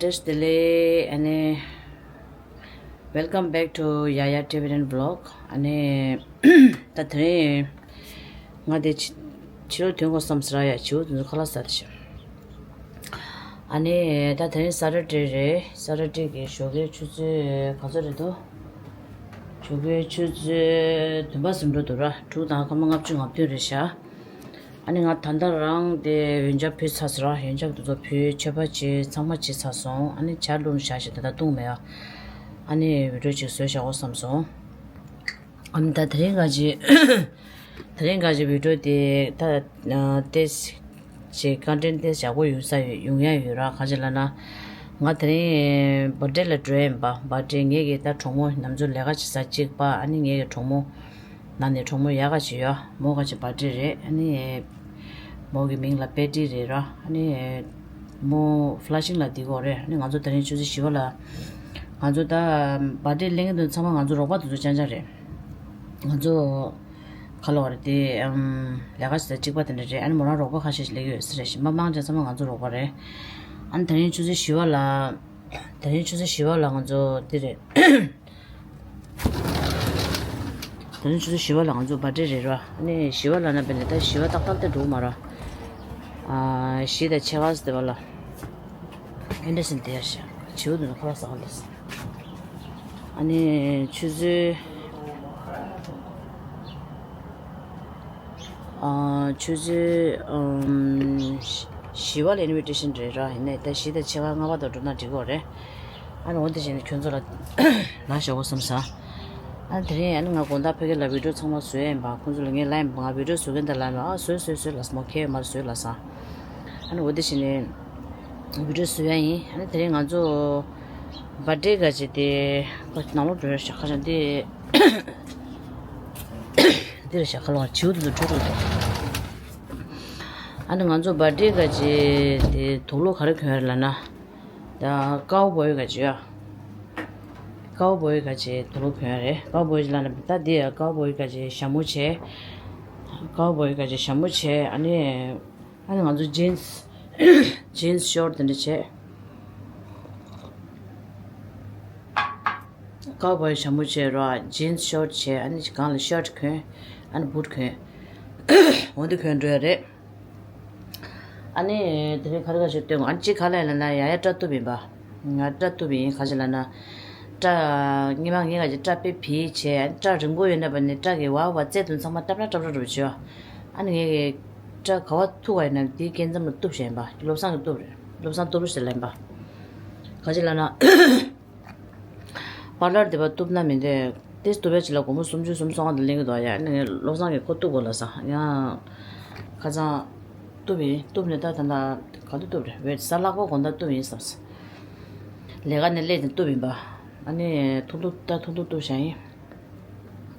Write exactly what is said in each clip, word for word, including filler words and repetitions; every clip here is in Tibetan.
བདེ་ལེགས། ཨ་ནི། Welcome back to Yaya Tibetan Vlog. ཨ་ནི། ད་དེ་རིང་ང་དེ་ཕྱི་ཕྱི་ལོགས་ཐོན་དགོས་བསམ་ཟེར་ཡ། བྱིའུ་དེ་ཚོ་ཁ་ལག་ཟ་བསྡད་ཤག་ཨ་ནི་ད་དེ་རིང་ས་ཊར་ཌེ་རེད། ས་ཊར་ཌེ་གི་ཞོགས་ཀའི་ཆུ་ཚོད་ག་ཚོད་རེད་འདུག་ཞོགས་ཀའི་ཆུ་ཚོད་བདུན་པ་ཟིན་འགྲོ་འདུག་ར། དྲུག་དང་སྐར་མ་ལྔ་བཅུ་ང་བདུན་རེད་ཤག་ཨ་ནི་ང་ད་ལྟ་རང་དེ་ཡོན་ཆབ་ཕུལ་ཚར་སོང་ར། ཡོན་ཆབ་དེ་ཚོ་ཕུལ། མཆོད་པ་བྱས། ཚང་མ་བྱས་ཚར་སོང་། ཨ་ནི་ཇ་བླུགས་བཞག་བཞག་ད་ལྟ་བཏུང་མེད་ཨ། ཨ་ནི་བི་ཌིའོ་ཅིག་བཟོས་བཞག་གོ་བསམ་སོང་། ཨ་ནི་ད་དེ་རིང་ག་ཅིག་དེ་རིང་ག་ཅིག་བི་ཌིའོ་དེ་ད་ཨ་ཏེས་ཅིག་ཀོན་ཊེན་ཊི་ཏེས་ཡག་པོ་ཡོང་ས་ཡོད། ཡོང་ཡ་ཡོད་ར། ག་ཅིག་ལབ་ན་ང་དེ་རིང་བར་ཌེ་ལ་འགྲོ་ཡ་ཡིན་པ། བར་ཌེ་ངེད་ཀྱི་ད་གྲོགས་མོ་ནམ་རྒྱུན་ལས་ཀ་བྱེད་ས་གཅིག་པ། ཨ་ནི་ངེད་ཀྱི་གྲོགས་མོ་ནང་ནས་གྲོགས་མོ་ཡག་ག་ཅིག་ཡོད། མོ་ག་ཅིག་བར་ཌེ་རེད། ཨ་ནི་མོ་གི་མིང་ལ་པེ་ཏི་རེད་ར། ཨ་ནི་མོ་ཕ་ལ་ཤིང་ལ་བསྡད་ཀྱི་རེད། ཨ་ནི་ང་ཚོ་དེ་རིང་ཆུ་ཚོད་བཞི་པ་ལ་ང་ཚོ་ད་བར་ཌེ་གླེང་གི་འདུག་ཚང་མ་ང་ཚོ་རོགས་པ་དེ་ཚོ་རྐྱང་རྐྱང་རེད། ང་ཚོ་ཁ་ལོ་བ་རེད་དེ། ཨམ། ལས་ཀ་བྱེད་ས་གཅིག་པ་དེ་འདྲ་རེད། ཨ་ནི་མོ་རང་རོགས་པ་ཁ་ཤས་ཤིག་སླེབས་ཡོད་ས་རེད། ཞིང་པ་མང་ཆེ་ཚང་མ་ང་ཚོ་རོགས་པ་རེད། ཨ་ནི་དེ་རིང་ཆུ་ཚོད་བཞི་པ་ལ། དེ་རིང་ཆུ་ཚོད་བཞི་པ་ལ་ང་ཚོ་འདི་རེད། དེ་རིང་ཆུ་ཚོད་བཞི་པ་ལ་ང་ཚོ་བར་ཌེ་རེད་ར། ཨ་ནི་བཞི་པ་ལ་ན་བས་ནས་ད་བཞི་པ་ཏག་ཏག་དེ་འགྲོ་མ་ར། ཨ། བཞི་དང་ཕྱེད་ཀ་ཙམ་དེ་བ་ལ། ཨེ་འདྲ་ཟིན་དེ་ཡ་ཤ། བྱིའུ་དེ་ཚོ་ཁ་ལག་ཟ་ག་འདུག་ཨ་ནི་ཆུ་ཚོད། ཨ། ཆུ་ཚོད། ཨམ། བཞི་པ་ལ་ཨིན་བི་ཊེ་ཤན་རེད་ར། ཡིན་ནའི་ད་བཞི་དང་ཕྱེད་ཀ་ལྔ་པ་དང་འགྲོ་ན་འགྲིག་གི་རེད། ཨ་ནི་འོ་དེ་བྱས་ནས་ཁྱོད་ཚོ་ལ་ལབ་བཞག་གོ་བསམ་ས། ཨ་ནི་དེ་རིང་ཨ་ནི་ང་དགོང་དག་ཕ་གི་ལ་བི་ཌིའོ་ཚང་མ་བཟོ་ཡ་ཡིན་པ། ཁོང་ཚོ་ལ་ངས་ལབ་ཡིན་པ། ང་བི་ཌིའོ་བཟོ་མཁན་དང་ལབ་ཡིན་པ། ཨ། བཟོས་བཟོས་བཟོས་ལབ་སོང་། མོ་ཁྱད་ཡོད་མ་རེད། བཟོས་ལབ་སོང་། ཨ་ནི་འོ་དེ་བྱས་ནས་བི་ཌིའོ་བཟོ་ཡ་ཡིན། ཨ་ནི་དེ་རིང་ང་ཚོ་བར་ཌེ་ག་ཅིག་དེ་ནང་ལོགས་འགྲོ་ཡ་ཤག་ཁ་ཤག་དེ། འདིར་བཞག་ཁ་ལོང་བྱིའུ་དེ་ཚོ་འགྲོ་འགྲོ་འགྲོ། ཨ་ནི་ང་ཚོ་བར་ཌེ་ག་ཅིག་དེ་དུག་ལོག་ག་རེ་གྱོན་ཡ་རེད་ལབ་ན། ད་ཀའོ་བོའི་ག་ཅིག་ཡ། ཀའོ་བོའི་ག་ཅིག་དུག་ལོག་གྱོན་ཡ་རེད། ཀའོ་བོའི་ལབ་ན་ད་འདི་ཡ་ཀའོ་བོའི་ག་ཅིག་ཞྭ་མོ་བྱས། ཀའོ་བོའི་ག་ཅིག་ཞྭ་མོ་བྱས། ཨ་ནི། ཨ་ནི་ང་ཚོ་ཇིན་སི། ཇིན་སི་ཤོར་ཊི་དེ་འདྲ་བྱས། ཀའོ་བོའི་ཞྭ་མོ་བྱས་ར། ཇིན་སི་ཤོར་ཊི་བྱས། ཨ་ནི་སྒང་ལ་ཤར་ཊི་གྱོན། ཨ་ནི་བུ་ཊི་གྱོན། འོ་འདི་གྱོན་འགྲོ་ཡ་རེད། ཨ་ནི་དེ་རིང་ག་རེ་ག་ཞིག་སྟོན་དགོས། ཨ་ནི་གཅིག་ག་ལ་ཡིན་ལབ་ན་ཡ་ཡ་སྐྲ་གཏུབ་ཡིན་པ། ང་སྐྲ་གཏུབ་ཡིན། ག་ཞིག་ལབ་ན། སྐྲ། སྔོན་མ་ངས་ག་ཅིག་སྐྲ་དཔེ་བྱས་བྱས། སྐྲ་རིང་པོ་ཡོད་ན་བ་ནི་སྐྲ་གི་བ་བ་རྩེ་དུ་ཚང་མ་ཏྲབ་ཏྲབ་ཏྲབ་ཏྲབ་བྱས། ཨ་ནི་ངས་གི་སྐྲ་ག་བ་ཐུག་པ་ཡིན་ན་དེའི་སྐེ་མཚམས་ལ་གཏུབ་བྱས་ཡིན་པ། བློ་བཟང་གིས་གཏུབ་རེད། བློ་བཟང་གཏུབ་རོགས་ཞེས་ལབ་ཡིན་པ། ག་ཅིག་ལབ་ན། པཱ་ལར་དེ་བ་གཏུབ་ན་མི་འདོད། དེ་གཏུབ་པའི་ཆེད་ལ་སྒོར་མོ་སུམ་ཅུ་སུམ་ཅུ་སོ་ལྔ་དེ་ལེན་གི་འདུག་ཡ། ཨ་ནི་བློ་བཟང་གིས་ཁོ་གཏུབ་དགོས་ལབ་སོང་། ཡང་ཁ་སང་གཏུབ་ཡིན། གཏུབ་ནས་ད་ད་ལྟ་ག་དུས་གཏུབ་རེད། བས་གཟའ་ལྷག་པ་དགོང་དག་གཏུབ་ཡིན་བསམས། ལས་ཀ་ནས་སླེབས་ནས་གཏུབ་ཡིན་པ། ཨ་ནི་ཐུང་ཐུང་ད་ཐུང་ཐུང་གཏུབ་བཞག་ཡིན།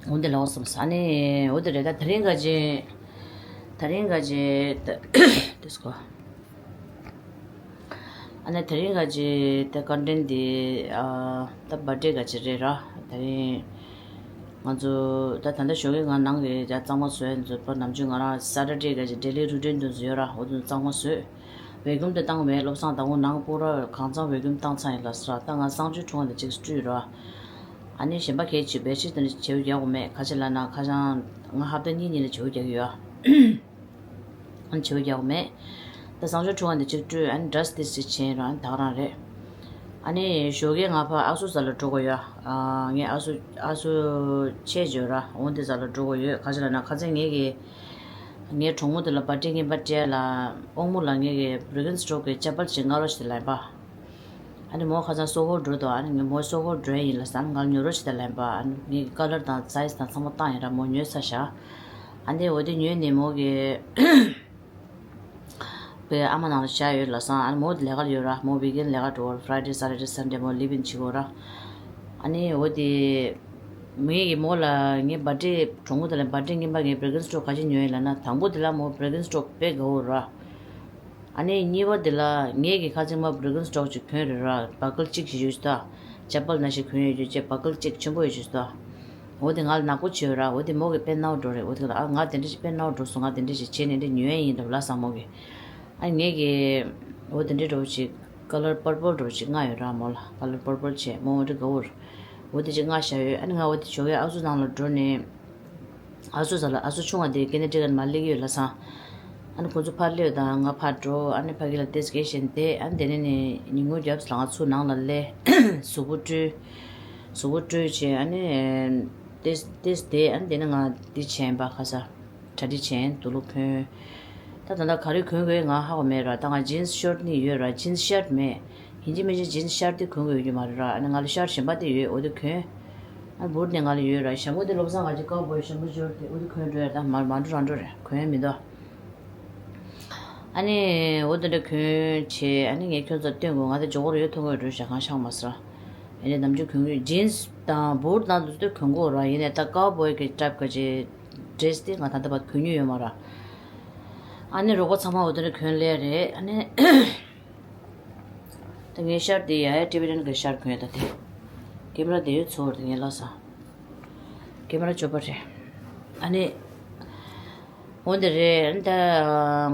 འོ་འདི་ལོག་བསམས། ཨ་ནི་འོ་འདི་རེད། ད་དེ་རིང་ག་ཅིག་དེ་རིང་ག་ཅིག་ད་དེ་སྐོར། ཨ་ནི་དེ་རིང་ག་ཅིག་ད་ཀོན་ཊེན་ཊི་འདི། ཨ། ད་བར་ཌེ་ག་ཅིག་རེད་ར། དེ་རིང་ང་ཚོ་ད་ད་ལྟ་ཞོགས་ཀས་ང་ནང་གི་ཇ་གཙང་མ་བཟོས་ཡ་མཛོད་པ། ནམ་རྒྱུན་ང་རང་སེ་ཊར་ཌེ་ག་ཅིག་ཌེ་ལི་རུ་ཊིན་དུ་བཟོས་ཡོད་ར། འོ་དུ་གཙང་མ་བཟོས། བེ་ཀུམ་དེ་བཏང་མེད། བློ་བཟང་དང་པོ་ནང་སྤོ་ར། གང་ཚང་བེ་ཀུམ་བཏང་ཚར་ཡིན་ལབ་སོང་ར། ད་ང་གསང་སྤྱོད་འཁྲུངས་པ་དེ་ཅིག་སྤྲུལ་ར། ཨ་ནི་གཞན་པ་གལ་ཆེ་བེད་སྤྱོད་དེ་འདྲ་བྱེའུ་རྒྱག་དགོས་མེད། ག་ཅིག་ལབ་ན་ཁ་སང་ང་ཧབ་ཏ་གཉིས་གཉིས་ལ་བྱེའུ་རྒྱག་གི་ཡོད། ཨ་ནི་བྱེའུ་རྒྱག་དགོས་མེད། ད་གསང་སྤྱོད་འཁྲུངས་པ་དེ་ཅིག་སྤྲུལ། ཨ་ནི་འདྲ་སི་ཏི་ཅིག་བྱས་ར། ཨ་ནི་ད་ག་རང་རེད། ཨ་ནི་ཞོགས་ཀས་ང་ཕར་ཨ་སུ་ཟ་ལ་འགྲོ་དགོས་ཡོད། ཨ། ངས་ཨ་སུ་ཨ་སུ་ཆས་བརྗོད་ར། འོ་འདི་ཟ་ལ་འགྲོ་དགོས་ཡོད། ག་ཅིག་ལབ་ན་ཁ་སང་ངེད་ཀྱི་ངའི་གྲོགས་མོ་དེ་ལ་བར་ཌེ་རྔན་པ་སྤྲད་ལ། དབང་མོ་ལ་ངེད་ཀྱི་བྷིར་གན་སི་ཊོག་གི་ཅ་པལ་ཅིག་མངགས་རོགས་ཞེས་ལབ་པ། ཨ་ནི་མོ་ཁ་སང་སོ་ཧོར་འགྲོ་དོ། ཨ་ནི་ངས་མོ་སོ་ཧོར་འགྲོ་ཡ་ཡིན་ལབ་སོང་། ཨ་ནི་ང་ལ་ཉོ་རོགས་བྱེད་དང་ལབ་པ། ཨ་ནི་ངའི་ཀ་ལར་དང་སའི་ཛི་དང་ཚང་མ་བཏང་ཡིན་ར། མོ་ཉོས་ཚར་ཤག་ཨ་ནི་འོ་དེ་ཉོས་ནས་མོ་གི་པའི་ཨ་མ་ནང་ལ་བཞག་ཡོད་ལབ་སོང་། ཨ་ནི་མོ་དེ་ལས་ཀ་ལ་ཡོད་ར། མོ་ཝིག་ཨེན་ལས་ཀ་འགྲོ། ཕ་རའེ་ཌེ་སེ་ཊར་ཌེ་སན་ཌེ་མོ་ལིབ་ཨིན་བྱེད་དགོས་ར། ཨ་ནི་འོ་དེ་ངས་གི་མོ་ལ་ངའི་བར་ཌེ་གྲོགས་མོ་དེ་ལ་བར་ཌེ་རྔན་པ་ངས་བྷིར་གན་སི་ཊོག་ག་ཅིག་ཉོས་ཡིན་ལབ་ན། དང་པོ་དེ་ལ་མོ་བྷིར་གན་སི་ཊོག་དཔེ་དགའ་བོ་ར། ཨ་ནི་གཉིས་པ་དེ་ལ་ངས་ཀྱི་ཁ་ཚིག་མ་བྷིར་གན་སི་ཊོག་ཅིག་གྱོན་རེད་ར། བ་ཀལ་གཅིག་ཅིག་ཡོད་ཤག་ད། ཅ་པལ་ནང་བཞིན་གྱོན་ཡོད་རྒྱུ་བྱས། བ་ཀལ་གཅིག་ཆེན་པོ་ཡོད་ཤག་ད། འོ་དེ་ང་ལ་ནག་པོ་བྱས་ཡོད་ར། འོ་དེ་མོ་གི་དཔེ་ནག་པོ་འགྲོ་རེད། འོ་དེ་ལ་ཨ་ང་དེ་འདྲ་ཞིག་དཔེ་ནག་པོ་འགྲོ་སོང་། ང་དེ་འདྲ་ཞིག་བྱས་ནས་འདི་ཉོ་ཡ་ཡིན་འདྲ་ལབ་སོང་མོ་གི། ཨ་ངས་ཀྱི་འོ་དེ་འདྲ་འགྲོ་ཅིག་ ཀ་ལར་པར་པལ་འདྲ་པོ་ཅིག་མངགས་ཡོད་ར་མོ་ལ། ཀ་ལར་པར་པལ་བྱས་མོ་འོ་འདྲ་དགའ་བོར། འོ་དེ་ཅིག་མངགས་བཞག་ཡོད། ཨ་ནི་ང་འོ་དེ་ཞོགས་ཀས་ཨ་སུ་ནང་ལ་འགྲོ་ནས། ཨ་སུ་ཟ་ལ་ཨ་སུ་ཆུང་བ་དེ་ཀེ་ན་ཌ་ལ་མར་སླེབས་ཀྱི་ཡོད་ལ་སང་། ཨ་ནི་ཁོ་ཚོ་ཕར་སླེབས་དང་ང་ཕར་འགྲོ། ཨ་ནི་ཕ་གི་ལ་ཏེས་ཀེ་ཤན་དེ་ཨ་ནི་དེ་ནས་ནི་ཉིན་གུང་རྒྱབ་ལ་ང་ཚུར་ནང་ལ་སླེབས། གཟུགས་པོ་བཀྲུས། གཟུགས་པོ་བཀྲུས་བྱས་ཨ་ནི་ཏེས་ཏེས་དེ་ཨ་ནི་དེ་ནས་ང་འདི་བྱས་པ་ཁ་ས། གྲ་སྒྲིག་བྱས་དུག་ལོག་གོན། ད་ད་ལྟ་ག་རེ་གོན་དགོས་ང་ཧ་གོ་མེད་ར། ད་ང་ཇིན་སི་ཤར་ཊི་ནི་ཡོད་ར། ཇིན་སི་ཤར་ཊི་མེད། ཡིན་གཅིག་མིན་གཅིག་ཇིན་སི་ཤར་ཊི་དེ་གོན་དགོས་ཡོད་རྒྱུ་མ་རེད་ར། ཨ་ནི་ང་ལ་ཤར་ཊི་གཞན་པ་དེ་ཡོད། འོ་དེ་གོན། ཨ་བུ་ཊི་ནི་ང་ལ་ཡོད་ར། ཞྭ་མོ་དེ་ལོ་ཙཱ་ང་ཅིག་ཀའོ་བོའི་ཞྭ་མོ་འབྱོར་ཏེ་འོ་དེ་གོན་འགྲོ་ཡ། ད་མ་མ་འགྲོ་རང་འགྲོ་རེད། གོན་ཡ་མི་འདུག་ཨ་ནི་འོ་དེ་འདྲ་གོན་བྱས་ཨ་ནི་ངས་ཁྱོད་ཚོར་སྟོན་དགོས། ང་དེ་ཇོ་གོར་ཡོད་ཐུང་གོ་འགྲོ་ཞག་གང་ཤག་མ་ཟེར། ཨ་ནི་ནམ་རྒྱུན་གོན་གི་ཇིན་སི་དང་བུ་ཊི་དང་དེ་ཚོ་གོན་གོ་ར། ཡིན་ནའི་ད་ཀའོ་བོའི་གི་ཊའིབ་ག་ཅིག་ཌེ་རེ་སི་དེ་ང་ད་ལྟ་བར་གོན་མྱོང་ཡོད་མ་ར། ཨ་ནི་རོགས་པ་ཚང་མ་འོ་དེ་འདྲ་གོན་སླེབས་རེད། ཨ་ནི་ད་ངའི་ཤར་ཊི་དེ་ཡ་ཡ་ཊི་བི་ཊན་གི་ཤར་ཊི་གོན་ཡ། ད་དེ་ཀེ་མ་ར་དེ་ཡོད་ཚོར་དེ་ངའི་ལ་ས། ཀེ་མ་ར་གཅོད་པ་རེད། ཨ་ནི་འོ་འདི་རེད། ཨ་ནི་ད་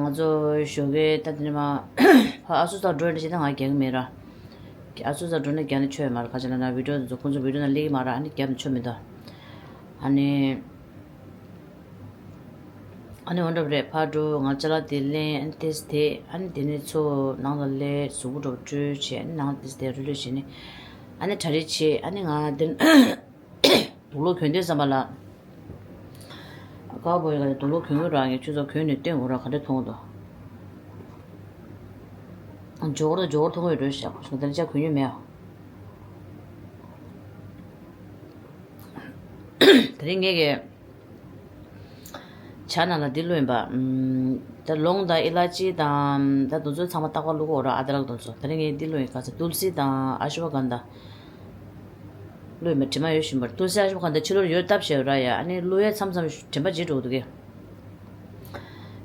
ང་ཚོ་ཞོགས་ཀས་ད་དེ་ནས་མ་ཕ་ཨ་སུ་ས་འགྲོ་ཡ་འདྲ་བྱེད་ད་ང་རྒྱག་གི་མེད་ར། ཨ་སུ་ས་འགྲོ་ན་རྒྱག་ན་ཆོ་ཡོད་མ་ར། ཁ་ཆེ་ན་ན་བི་ཌི་ཡོ་དེ་ཚོ་ཁོང་ཚོ་བི་ཌི་ཡོ་ནང་སླེབས་ཀྱི་མ་ར། ཨ་ནི་རྒྱབ་ནས་ཆོ་མི་འདུག་ཨ་ནི། ཨ་ནི་འོ་འདྲ་རེད། ཕར་འགྲོ། ང་ཅ་ལག་དེ་ལེན། ཨ་ནི་ཏེས་དེ་ཨ་ནི་དེ་ནས་ཚོ་ནང་ལ་ལས་གཟུགས་པོ་འགྲོ་བཀྲུས་བྱས། ཨ་ནི་ནང་ཏེས་དེ་རུ་ལོས་བྱས་ནས་ཨ་ནི་གྲ་སྒྲིག་བྱས། ཨ་ནི་ང་དེ་དུག་ལོག་གྱོན་དུས་ཙམ་པ་ལ། ཀའོ་བོའི་ག་དུག་ལོག་གྱོན་གྱི་ར། ངས་ཁྱོད་ཚོ་གྱོན་ནས་སྟོན་དགོས་ར། ག་འདྲ་མཐོང་འདུག་འཇོག་ར་འཇོག་ར་མཐོང་གི་རེད་ཤག་ཁོ་ཚོ་ད་ལྟ་ཅག་གྱོན་མྱོང་མེད་ཨ། དེ་རིང་ངས་ཀྱི་ཇ་ནང་ལ་འདི་བླུགས་ཡིན་པ། ཨམ། ད་ལོང་དང་ཨི་ལ་ཅི་དང་ད་དེ་ཚོ་ཚང་མ་རྟག་པར་བླུག་གོ་ར། ཨ་དྲག་དེ་ཚོ། དེ་རིང་ངས་འདི་བླུགས་ཡིན། ག་ཚ་ཏུལ་སི་དང་ཨ་ཤུ་བ་གན་དྷ། བླུགས་ཡིན་པ་དྲི་མ་ཡོད་བཞིན་པར། ཏུལ་སི་ཨ་ཤུ་བ་གན་དྷ་ཕྱི་ལོགས་ཡོད་སྟབས་བྱས་ར་ཡ། ཨ་ནི་བླུགས་ཡས་མཚམས་མཚམས་དྲན་པ་བརྗེད་འགྲོ་གི་འདུག་གས།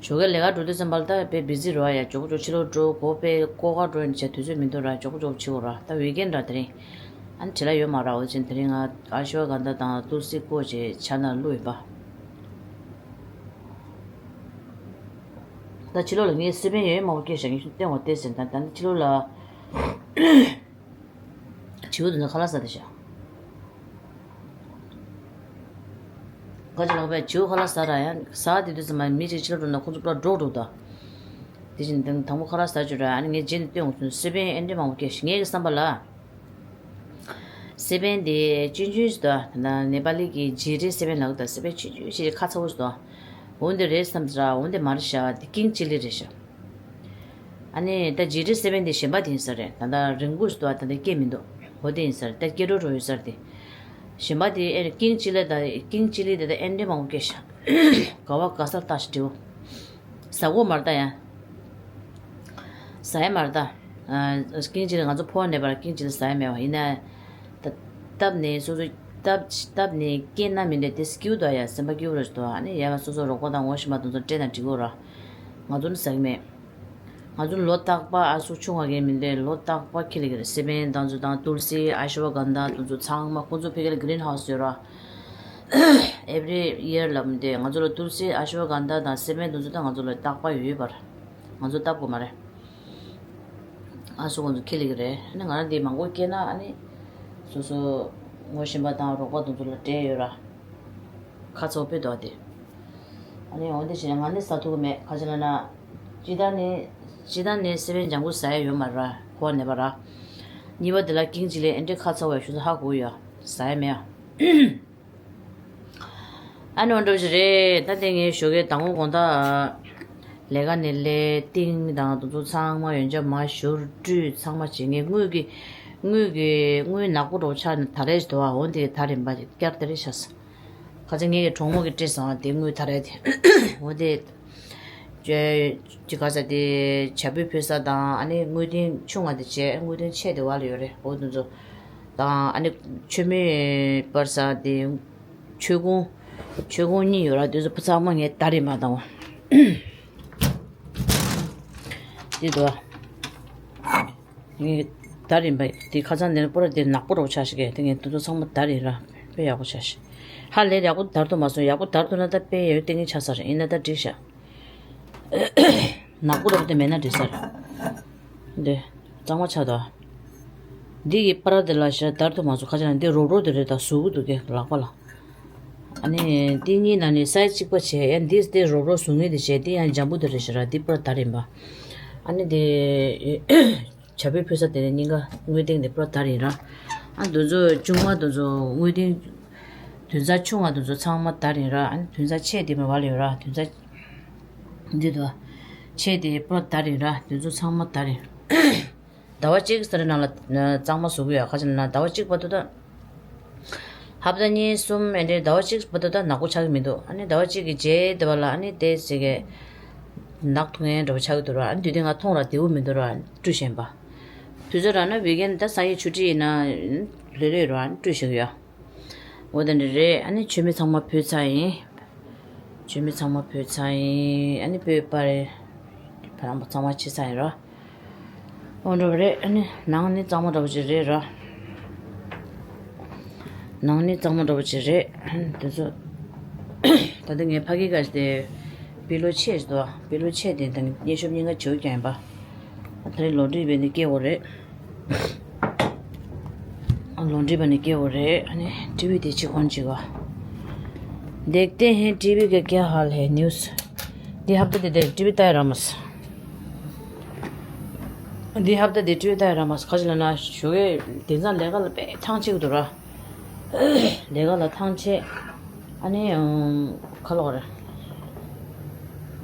ཞོགས་ཀས་ལས་ཀ་འགྲོ་དུས་ཙམ་པ་ལ་ད་དཔེ་བི་ཛི་རེད་བ་ཡ། མགྱོགས་པོ་མགྱོགས་ཕྱི་ལོགས་འགྲོ་དགོས། དཔེ་ཀོ་ཀ་འགྲོ་ཡིན་བྱས་དུས་ཚོད་མི་འདུག་ར། མགྱོགས་པོ་མགྱོགས་པོ་བྱེད་དགོས་ར། ད་ཝིག་ཨེན་ར། དེ་རིང་ཨ་ནི་བྲེལ་བ་ཡོད་མ་ར། འོ་ཅན་དེ་རིང་ང་ཨ་ཤུ་བ་གན་དྷ་དང་ཏུལ་སི་བཀོག་བྱས་ཇ་ནང་བླུགས་ཡིན་པ། ད་ཕྱི་ལོགས་ལ་ངས་སི་པན་ཡོད་མང་པོ་སྐྱེས་བཞག་ངས་སྟོན་བ་ཏེས་ཟེར། ད་ད་ནི་ཕྱི་ལོགས་ལ། བྱིའུ་དེ་ཚོ་ཁ་ལག་ཟ་བསྡད་ཤག་ཁ་ཅིག་ལག་པས་བྱིའུ་ཁ་ལག་ཟ་ར་ཡང་ཟ་བསྡད་དུས་ཙམ་པ་མི་གཅིག་ཕྱི་ལོགས་འགྲོ་ན་ཁོ་ཚོ་པུ་ར་འདྲོག་འདྲོག་ད། དེ་བཞིན་དང་དང་པོ་ཁ་ལག་ཟ་བཅུག་ར། ཨ་ནི་ངས་རྗེས་ནས་སྟོན་འོང་ཚུན་སི་པན་ཨེ་འདྲས་མང་པོ་སྐྱེས་ཤག་ངའི་བསམ་པ་ལ། སི་པན་དེ་ཅུན་ཅུན་ཞིག་འདུག་ད་ནེ་པ་ལི་གི་ཇི་རི་སི་པན་ལབ་གི་འདུག་སི་པན་ཆུང་ཆུང་ཞིག་ཁ་ཚ་བོ་ཞིག་འདུག་འོ་འདི་རེད་བསམ་ཟེར། འོ་འདི་མ་རེད་ཤག་འདི་ཀིང་ཅི་ལི་རེད་ཤག་ཨ་ནི་ད་ཇི་རི་སི་པན་འདི་གཞན་པ་དེ་ཡིན་ས་རེད། ད་ལྟ་རིང་པོ་ཞིག་འདུག་ད་ལྟ་སྐྱེས་མི་འདུག་འོ་དེ་ཡིན་ས་རེད། ད་སྐྱེ་འགྲོ་འགྲོ་ཡོད་ས་རེད་དེ། གཞན་པ་དེ་ཨེ་ཀིང་ཅི་ལི་ད་ཀིང་ཅི་ལི་དེ་ད་ཨེ་འདྲས་མང་པོ་སྐྱེས་ཤག་ག་བ་ག་ས་ལྟ་ཞིག་འདྲི་བོ། ཟ་གོ་མ་རེད་ད་ཡ། ཟ་ཡ་མ་རེད་ད། ཨ་ཀིང་ཅི་ལི་ང་ཚོ་ཕོ་བ་ནས་པར་ཀིང་ཅི་ལི་ཟ་ཡ་མེད་བ། ཡིན་ན། ད་བཏབ་ནས་སོ་སོ། བཏབ་བཏབ་ནས་སྐྱེས་ན་མི་འདྲ་དེ་སྐྱིད་པོ་འདུག་ཡ། སེམས་པ་སྐྱིད་པོ་རེད་འདུག་ཨ་ནི་ཡ་སོ་སོ་རོགས་པ་དང་ངོ་ཤེས་པ་དེ་ཚོ་སྤྲད་དང་འགྲིག་གོ་ར། ང་ཚོ་ནི་ཟ་གི་མེད། ང་ཚོ་ལོ་རྟག་པ་ཨ་སུ་ཆུང་བ་གས་མི་འདྲ་ལོ་རྟག་པ་ཁྱི་ལི་གི་རེད། སི་པན་དང་ཚོ་དང་ཏུལ་སི་ཨ་ཤུ་བ་གན་དྷ་དེ་ཚོ་ཚང་མ་ཁོང་ཚོ་ཕ་གི་ལ་གི་རིན་ཧའུ་སི་ཡོད་ར། Every year ལབ་མི་འདུག་ང་ཚོ་ལ་ཏུལ་སི་ཨ་ཤུ་བ་གན་དྷ་དང་སི་པན་དེ་ཚོ་ད་ང་ཚོ་ལ་རྟག་པ་ཡོད་པར། ང་ཚོ་བཏབ་དགོས་མ་རེད། ཨ་སུ་ཁོང་ཚོ་ཁྱི་ལི་གི་རེད། ཨ་ནི་ང་རང་འདི་མང་པོ་སྐྱེས་ན་ཨ་ནི་སོ་སོ་ངོ་ཤེས་པ་དང་རོགས་པ་དེ་ཚོ་ལ་སྤྲད་ཡོད་ར། ཁ་ཚ་བོ་དཔེ་འདུག་དེ། ཨ་ནི་འོ་དེ་བྱས་ན་ང་ནི་ཟ་ཐུབ་ཀྱི་མེད། ག་ཅི་ལབ་ན། སྤྱིར་བཏང་ནི། སྤྱིར་བཏང་ནི་སི་པན་ལྗང་ཁུ་ཟ་ཡ་ཡོད་མ་རེད་ཕོ་བ་ནས་པར། གཉིས་པ་དེ་ལ་ཀིང་ཅི་ལི་ཨེ་འདྲས་ཁ་ཚ་བོ་ཡ་ཞུ་ས་ཧ་གོ་ཡ། ཟ་ཡ་མེད་ཨ། ཨ་ནི་འོ་འདྲ་བོ་ཞིག་རེད། ད་དེ་ངས་ཞོགས་ཀས་མདང་དགོང་དགོང་དག་ལས་ཀ་ནས་སླེབས། ཏིང་དང་དེ་ཚོ་ཚང་མ་ཡོན་ཆབ་མར་བཞུར་བཀྲུས་ཚང་མ་བྱས། ངས་དངུལ་གྱི་དངུལ་གྱི་དངུལ་ནག་པོ་འདྲ་བོ་ཆགས་ནས་ད་རེས་ཞིག་འདུག་ཨ། འོ་འདི་ད་རིམ་པ་བསྐྱར་ད་རེས་ཤག་ཁ་ཚ་ངེད་ཀྱི་གྲོགས་མོ་གིས་སྤྲད་སོང་ཨ། དེ་དངུལ་ད་རེད་དེ། འོ་དེ། ཅི་ག་ས་དེ་བྱ་སྤུས་ཕུལ་ས་དང་ཨ་ནི་དངུལ་རྟེན་ཆུང་བ་དེ་བྱས། དངུལ་རྟེན་ཆེ་དེ་བ་ལ་ཡོད་རེད། འོ་དེ་ཚོ་དང་ཨ་ནི་མཆོད་མེ་སྤར་ས་དེ། མཆོད་ཀོང་། མཆོད་ཀོང་གཉིས་ཡོད་ར། དེ་ཚོ་ཚང་མ་ངས་ད་རེས་མ་བཏང་བ། དེ་དོ། ངས་ད་རིམ་པ་དེ་ཁ་སང་ནས་པོ་ར་དེ་ནག་པོ་རོ་ཆ་ཞིག་གས། དེ་ངས་དེ་ཚོ་ཚང་མ་ད་རེད་ར། དཔེ་ཡག་པོ་ཆ་ཞིག་ཧ་ལས་ཡག་པོ་དར་ཐུབ་མ་སོང་། ཡག་པོ་དར་ཐུབ་ན་ད་དཔེ་ཡོད་ཏིང་ངེ་ཆ་ས་རེད། ཡིན་ན་ད་འགྲིག་ཤག་ནག་པོ་རོ་དེ་མེད་ན་འགྲིག་ས་རེད། འདི། གཙང་མ་ཆགས་འདུག་འདི་གི་པར་དེ་ལ་ཞེ་དྲག་དར་ཐུབ་མ་སོང་། ཁ་ཅིག་ན་འདི་རོབ་རོབ་དེ་རེད། ད་ཟུག་གི་འདུག་གས་ལག་པ་ལ། ཨ་ནི་འདི་གཉིས་ནང་ནས་སའི་ཛི་གཅིག་པ་བྱས། ཡ་འདི་དེ་རོབ་རོབ་ཟུག་ངེས་དེ་བྱས། འདི་ཡང་འཇམ་པོ་དེ་རེད་ཤག་ར། འདི་པར་དར་ཡིན་པ། ཨ་ནི་དེ་བྱ་ཕོའི་ཕུལ་ས་དེ་ནས་གཉིས་ཀ་དངུལ་ལྡན་དེ་པར་དར་ཡིན་ར། ཨ་འདི་ཚོ་ཆུང་མ་དེ་ཚོ་དངུལ་ལྡན། དུས་མཚམས་ཆུང་བ་དེ་ཚོ་ཚང་མ་དར་ཡིན་ར། ཨ་ནི་དུས་མཚམས་ཆེ་དེ་མ་བ་ལ་ཡོད་ར། དུས་མཚམས་འདི་དུ་ཆེ་དེ་པར་དར་ཡིན་ར། དེ་ཚོ་ཚང་མ་དར་ཡིན། ཟླ་བ་གཅིག་ཙམ་ནང་ལ་གཙང་མ་བཟོ་གི་ཡོད། ཁ་ཅིག་ན་ཟླ་བ་གཅིག་བར་དུ་ད། ཧབ་ཏ་གཉིས་གསུམ་ཨེ་འདྲའི་ཟླ་བ་གཅིག་བར་དུ་ད་ནག་པོ་ཆགས་ཀྱི་མི་འདུག་ཨ་ནི་ཟླ་བ་གཅིག་གི་རྗེས་དེ་བ་ལ་ཨ་ནི་དེ་ཟེ་གས་ནག་ཐུང་ངན་འདྲ་པོ་ཆགས་ཀྱི་འདུག་ར། ཨ་ནི་དུས་དེ་ང་མཐོང་ར་བདེ་པོ་མི་འདུག་ར། བཀྲུས་ཤེས་པ། དུས་ཚོད་རག་ན་ཝི་ཀེན་ད་སང་ཉིན་ཆུ་ཊི་ཡིན་ན་ལོས་ལོས་ར། ཨ་ནི་བཀྲུས་ཤེས་ཀྱི་ཡོད། འོ་དེ་འདྲ་རེད། ཨ་ནི་མཆོད་མེ་ཚང་མ་ཕུལ་ཚར་ཡིན། མཆོད་མེ་ཚང་མ་ཕུལ་ཚར་ཡིན། ཨ་ནི་སྤོས་པ་རེད། བ་རང་པ་ཚང་མ་ཕྱེ་ཚར་ཡིན་ར། འོ་འདྲ་བ་རེད། ཨ་ནི་ནང་ནི་གཙང་མ་འདྲ་པོ་ཅིག་རེད་ར། ནང་ནི་གཙང་མ་འདྲ་པོ་ཅིག་རེད། ཨ་ནི་དེ་ཚོ་ད་ལྟ་ངའི་ཕ་གི་ག་ཞིག་དེ་པི་ལོ་ཆེ་ཞིག་འདུག་པི་ལོ་ཆེ་དེ་དང་སྙན་ཤོབ་གཉིས་ཀ་བྱེའུ་རྐྱང་ཡིན་པ། ད་རེས་ལོ་འདྲིས་པའི་ནི་སྐྱེ་བོ་རེད། ལོ་འདྲིས་པ་ནི་སྐྱེ་བོ་རེད། ཨ་ནི་ཊི་ཝི་དེ་ཅི་གོན་ཅི་ག། देखते हैं टीवी का क्या हाल है न्यूज़། འདི་ཧབ་ཏ་དེ་དེ་ཊི་ཝི་ལྟ་ཡ་རག་མ་སོང་། འདི་ཧབ་ཏ་དེ་ཊི་ཝི་ལྟ་ཡ་རག་མ་སོང་། ག་ཅི་ལབ་ན་ཞོགས་ཀས་དེང་སང་ལས་ཀ་ལ་དཔེ་ཐང་ཆད་ཀྱི་འདུག་ར། ལས་ཀ་ལ་ཐང་ཆད། ཨ་ནི་ཁ་ལོག་རེད།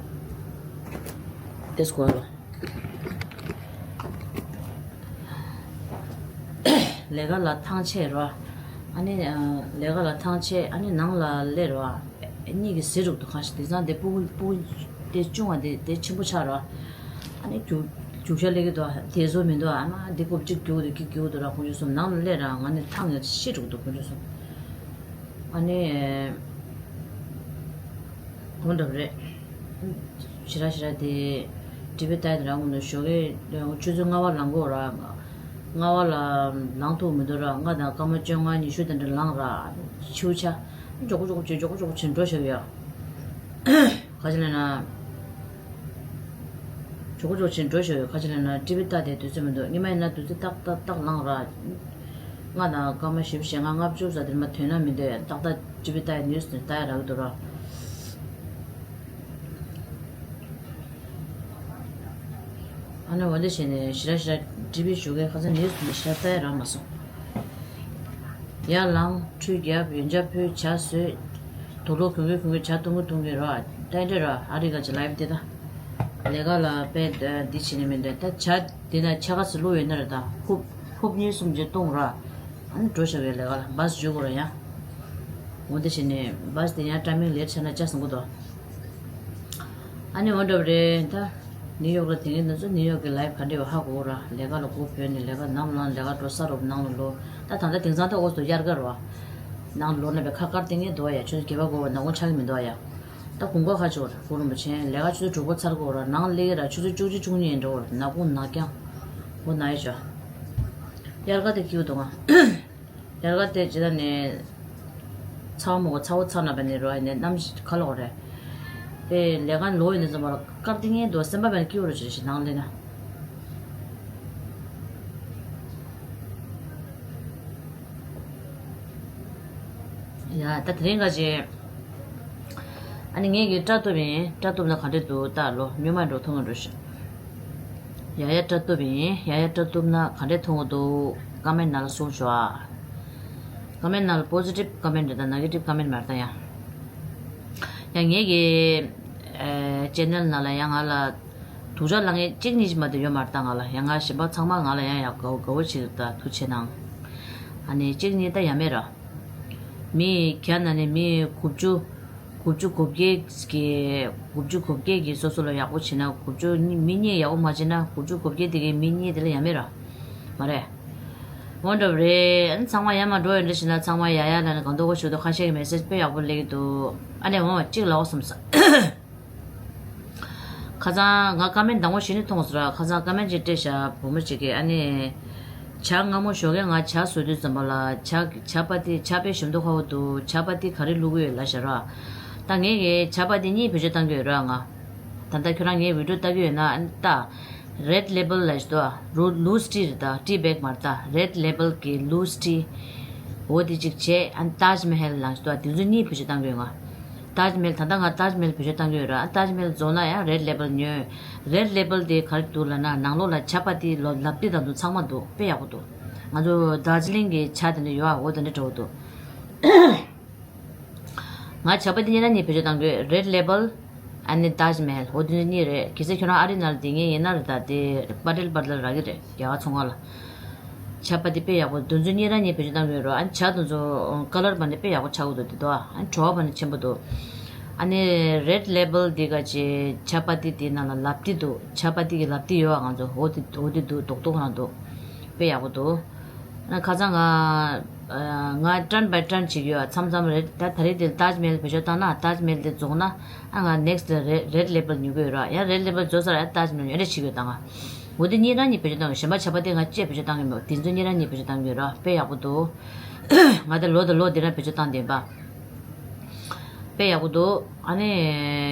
དེ་སྐོར་ལ། ལས་ཀ་ལ་ཐང་ཆད་རོ། ཨ་ནི་ལས་ཀ་ལ་ཐང་ཆད། ཨ་ནི་ནང་ལ་སླེབས་རོ། གཉིད་ཀྱི་ཟི་རུག་ཏུ་གང་ཞིག་དེང་སང་དེ་སྤུ་གུ་སྤུ་གུ་དེ་ཆུང་བ་དེ་དེ་ཆེན་པོ་ཆགས་རོ། ཨ་ནི་རྒྱུག་རྒྱུག་ཤར་སླེབས་ཀྱི་འདུག་དེ་བཟོ་མི་འདུག་ཨ་མ་འདི་རྐུབ་གཅིག་རྒྱུག་འདུག་གཅིག་རྒྱུག་འདུག་ར། ཁོང་ཚོ་གསུམ་ནང་ལ་སླེབས་ར། ང་ནི་ཐང་ཡོད་ཤི་རུག་འདུག་ཁོང་ཚོ་གསུམ། ཨ་ནི། གང་འདྲ་པོ་རེད། ཞེ་དྲག་ཞེ་དྲག་དེ་ཊི་ཝི་ལྟ་ཡ་དེ་རང་མི་འདུག་ཞོགས་ཀས་ཆུ་ཚོད་ལྔ་པ་ལངས་དགོས་ར། ལྔ་པ་ལ་ལངས་ཐུབ་མི་འདུག་ར། ལྔ་དང་སྐར་མ་བཅོ་ལྔ་ཉི་ཤུ་དེ་འདྲ་ལངས་ར། ཆུ་ཆ་མགྱོགས་པོ་མགྱོགས་པོ་བྱས་མགྱོགས་པོ་མགྱོགས་པོ་བྱས་འགྲོ་བཞག་ཡོད། ག་ཅི་ལབ་ན། མགྱོགས་པོ་མགྱོགས་པོ་བྱས་འགྲོ་བཞག་ཡོད། ག་ཅི་ལབ་ན་ཊི་ཝི་ལྟ་དེ་དུས་ཚོད་མི་འདུག་སྔོན་མ་ཡིན་ན་དུས་ཚོད་ཏག་ཏག་ཏག་ལངས་ར། ལྔ་དང་སྐར་མ་བཞི་བཅུ་ཞེ་ལྔ་ལྔ་བཅུ་ཙམ་དེ་མ་ཐོན་ན་མི་འདོད་ཡ། ཏག་ཏག་ཊི་ཝི་ལྟ་ཡ་ནིའུ་སི་དེ་ལྟ་ཡ་རག་གི་འདུག་ར། ཨ་ནི་འོ་འདི་བྱས་ནས་ཞེ་དྲག་ཞེ་དྲག་ཊི་ཝི་ཞོགས་ཀས་ཁ་སང་ནིའུ་སི་དེ་ཞེ་དྲག་ལྟ་ཡ་རག་མ་སོང་། ཡར་ལངས་ཁྲུས་རྒྱབ་ཡོན་ཆབ་ཕུལ་ཇ་ཟོས། དུག་ལོག་གྱོན་གྱོན་གྱོན་གྱོན་ཇ་འཐུང་གི་འཐུང་གི་རོ། ཨ་ཏན་ཏན་རོ། ཨ་རི་ག་ཅི་ལའིབ་དེ་ད། ལས་ཀ་ལ་དཔེ་འདི་བྱེད་ནི་མི་འདུག་ད་ཇ་དེ་ན་ཆ་ག་ཚོད་བླུགས་ཡོད་ན་རེད། ད་ཧུབ་ཧུབ་གཉིས་གསུམ་ཅིག་བཏུང་རོ། ཨ་ནི་འགྲོ་བཞག་ཡོད་ལས་ཀ་ལ། བཱས་འཇུག་དགོས་ར་ཡ། འོ་འདི་བྱས་ནས་བཱས་དེ་ཡང་ཊའི་མིང་ལེཊ་ཆགས་ན་ཅག་བཟང་པོ་འདུག་ཨ་ནི་འོ་འདྲ་བ་རེད་ད། ནིའུ་ཡོག་ལ་དེང་གི་ང་ཚོ་ནིའུ་ཡོག་གི་ལའིབ་ག་འདྲ་ཡོད་ཧ་གོ་ར། ལས་ཀ་ལ་སྒོ་བོད་ནས་ལས་ཀ་ནམ་ལངས་ལས་ཀ་འགྲོ་ས་རུབ་ནང་ལ་ལོ། ད་ད་ལྟ་དེང་སང་ད་འོ་སོ་དབྱར་ཁ་རོ། ནང་ལོ་ན་བའི་ཁ་དཀར་དེ་ངས་འདུག་ཡ། ཆུ་ཚོད་བརྒྱད་པ་འགོར་བ་ནག་ཁུང་ཆགས་ཀྱི་མི་འདུག་ཡ། ད་དགུན་ཁ་ཁ་ཆོར་གུ་རུ་མ་ཆེན་ལས་ཀ་ཆུ་ཚོད་དྲུག་པ་ཚར་གོ་ར། ནང་སླེབས་ར་ཆུ་ཚོད་བཅུ་གཅིག་བཅུ་གཉིས་ཡིན་འགྲོ་ར། ནག་ཁུང་ནག་རྐྱང་། འོ་ན་ཡ་ཅོ། དབྱར་ཁ་དེ་སྐྱིད་འདུག་ང་། དེར་ག་དེ་ཇི་ལྟར་ནས་ཚ་བ་མོ་གོ་ཚ་བོ་ཚ་ན་བ་ནི་རོ་ནས་གནམ་གཤིས་ཁ་ལོག་རེད། དེ་ལས་ཀ་ལོ་ཡིན་ཙམ་པ་ལ་དཀར་ཏི་ངན་དུ་སེམས་པ་བས་ན་སྐྱིད་པོ་རུ་བྱེད་ཞིག་ནང་ལས་ན། ཡ་ད་དེ་རིང་ག་ཅེ། ཨ་ནི་ངས་ཀྱི་སྐྲ་གཏུབ་ཡིན། སྐྲ་གཏུབ་ན་ག་འདྲས་འདུག་ལྟ་ལོ་སྨྱོན་མ་འགྲོ་ཐུང་ངུ་འགྲོ་ཞིག་ཡ་ཡ་སྐྲ་གཏུབ་ཡིན། ཡ་ཡ་སྐྲ་གཏུབ་ན་ག་འདྲས་མཐོང་གི་འདུག་ཀ་མེན་ནང་ལ་གསུངས་ཤོག་ཨ། ཀ་མེན་ནང་ལ་པོ་ཟི་ཊིབ་ཀ་མེན་རེད་ད། ནེ་གེ་ཊིབ་ཀ་མེན་མ་རེད་ད་ཡ། ཡ་ངེད་ཀྱི་ཨེ་ཅེ་ནལ་ནང་ལ་ཡ་ང་ལ་སྡུག་ཅག་ལབ་མཁན་གཅིག་གཉིས་ཅིག་མ་གཏོགས་ཡོད་མ་རེད་ད། ང་ལ་ཡ་ང་གཞན་པ་ཚང་མ་ང་ལ་ཡ་ཡ་དགའ་བོ་དགའ་བོ་བྱེད་ཀྱི་འདུག་ད་ཐུགས་ཆེ་གནང་། ཨ་ནི་གཅིག་གཉིས་ད་ཡ་མེད་ར། མི་གྱ་ན་ནི་མི་དགུ་བཅུ། དགུ་བཅུ་གོ་བརྒྱད་ཀྱི་དགུ་བཅུ་གོ་བརྒྱད་ཀྱིས་སོ་སོ་ལ་ཡག་པོ་བྱེད་ན། དགུ་བཅུ་མི་གཉིས་ཡག་པོ་མ་བྱེད་ན་དགུ་བཅུ་གོ་བརྒྱད་དེ་གའི་མི་གཉིས་དེ་ལ་ཡ་མེད་ར། མ་རེད། འོ་འདྲ་བ་རེད། ཨ་ནི་ཚང་མ་ཡ་མ་འགྲོ་ཡོད་འདྲ་བྱེད་ན་ཚང་མ་ཡ་ཡ་ལ་ནི་གང་དོ་གོ་ཞུ་དོ་ཁ་ཤས་ཀྱི་མེ་སེ་ཇི་དཔེ་ཡག་པོ་སླེབས་ཀྱི་འདུག་ཨ་ནི་འོ་གཅིག་ལ་འོ་སོམ་ས། ཁ་སང་ང་ཀ་མེན་དང་པོ་གཞི་ནས་མཐོང་སོང་ར། ཁ་སང་ཀ་མེན་ཅིག་སྤྲད་བཞག་བུ་མོ་ཅིག་གིས་ཨ་ནི། ཇ་སྔ་མོ་ཞོགས་ཀས་ང་ཇ་བཟོ་དུས་ཙམ་པ་ལ་ཇ་ཇ་པ་ཏི་ཇ་དཔེ་ཞིམ་མདོག་ཁ་པོ་འདུག་ཇ་པ་ཏི་ག་རེ་བླུགས་ཀྱི་ཡོད་ལབ་བཞག་ར། ད་ངས་ཀྱིས་ཇ་པ་ཏི་གཉིས་བེད་སྤྱོད་བཏང་གི་ཡོད་ར་ང་། ད་ལྟ་ཁྱོད་རང་ངའི་བི་ཌིའོ་ལྟ་གི་ཡོད་ན་ཨ་ནི་ལྟ། རེད་ལེ་བལ་ལ་ཞིག་ཏུ་ལུ་ལུས་ཊི་རེད་ད། ཊི་བེག་མ་རེད་ད། རེད་ལེ་བལ་གྱི་ལུས་ཊི། འོ་དེ་གཅིག་བྱས། ཨ་ནི་ཏཱཇ་མ་ཧལ་ལ་ཞིག་ཏུ་དེ་ཚོ་གཉིས་བེད་སྤྱོད་བཏང་གི་ཡོད་ང་། ཏཱཇ་མ་ཧལ་ད་ལྟ་ང་ཏཱཇ་མ་ཧལ་བེད་སྤྱོད་བཏང་གི་ཡོད་ར། ཨ་ཏཱཇ་མ་ཧལ་རྫོགས་ན་ཡང་རེད་ལེ་བལ་ཉོས། རེད་ལེ་བལ་དེ་ག་རེ་འདུག་ལབ་ན་ནང་ལོགས་ལ་ཇ་པ་ཏི་ལོ་ལབ་ཏི་དང་དུ་ཚང་མ་འདུག་དཔེ་ཡག་པོ་འདུག་ང་ཚོ་དར་ཇི་ལིང་གི་ཇ་དེ་འདྲ་ཡོད་ཨ། འོ་དེ་འདྲ་འདྲ་བོ་འདུག་ང་ཇ་པ་ཏི་གཉིས་ན་གཉིས་བེད་སྤྱོད་བཏང་གི་ཡོད། རེད་ལེ་བལ་ཨ་ནི་ཏཱཇ་མ་ཧལ། འོ་དེ་གཉིས་རེད། གལ་སྲིད་ཁྱོད་རང་ཨ་རི་ནང་ལ་བསྡད་མཁན་ཡིན་ན་རེད་ད། དེ་པ་ཊེལ་པ་ཊེལ་རག་གི་རེད། རྒྱ་གར་ཚོང་ཁང་ལ། ཇ་པ་ཏི་དཔེ་ཡག་པོ། དེ་ཚོ་གཉིས་ན་གཉིས་བེད་སྤྱོད་བཏང་གི་ཡོད་རོ། ཨ་ནི་ཇ་དེ་ཚོ་ཀ་ལར་བ་ནི་དཔེ་ཡག་པོ་ཆགས་ཀྱི་འདུག་དེ་དོ། ཨ་ནི་བྲོ་བ་བ་ནི་ཆེན་པོ་འདུག་ཨ་ནི་རེད་ལེ་བལ་འདི་ག་ཅེ་ཇ་པ་ཏི་དེ་ནང་ལ་ལབ་ཏི་འདུག་ཇ་པ་ཏི་གི་ལབ་ཏི་ཡོད་ཨ། ང་ཚོ་འོ་དེ་འོ་དེ་འདུག་རྡོག་རྡོག་རང་འདུག་དཔེ་ཡག་པོ་འདུག་ཨ་ཁ་སང་ང་ང་ཊན་བའི་ཊན་བྱེད་ཀྱི་ཡོད། མཚམས་མཚམས་རེད་ད། ད་རེས་དེ་ཏཱཇ་མ་ཧལ་བེད་སྤྱོད་བཏང་ན་ཏཱཇ་མ་ཧལ་དེ་རྫོགས་ན་ཨ་ང་ནེག་སི་ཊི་རེད་རེད་ལེ་བལ་ཉོ་གི་ཡོད་ར། ཡང་རེད་ལེ་བལ་རྫོགས་ཚར་ཡང་ཏཱཇ་མ་ཧལ་ཉོ་རེ་བྱེད་ཀྱི་ཡོད་ད་ང་། འོ་དེ་གཉིས་རང་གཉིས་བེད་སྤྱོད་བཏང་གི། གཞན་པ་ཇ་པ་ཏི་ང་ཅེས་བེད་སྤྱོད་བཏང་གི་མེད། དེ་ཚོ་གཉིས་རང་གཉིས་བེད་སྤྱོད་བཏང་གི་ཡོད་ར། དཔེ་ཡག་པོ་འདུག་ང་དེ་ལོ་དང་ལོ་དེ་རང་བེད་སྤྱོད་བཏང་བསྡད་པ། དཔེ་ཡག་པོ་འདུག་ཨ་ནི་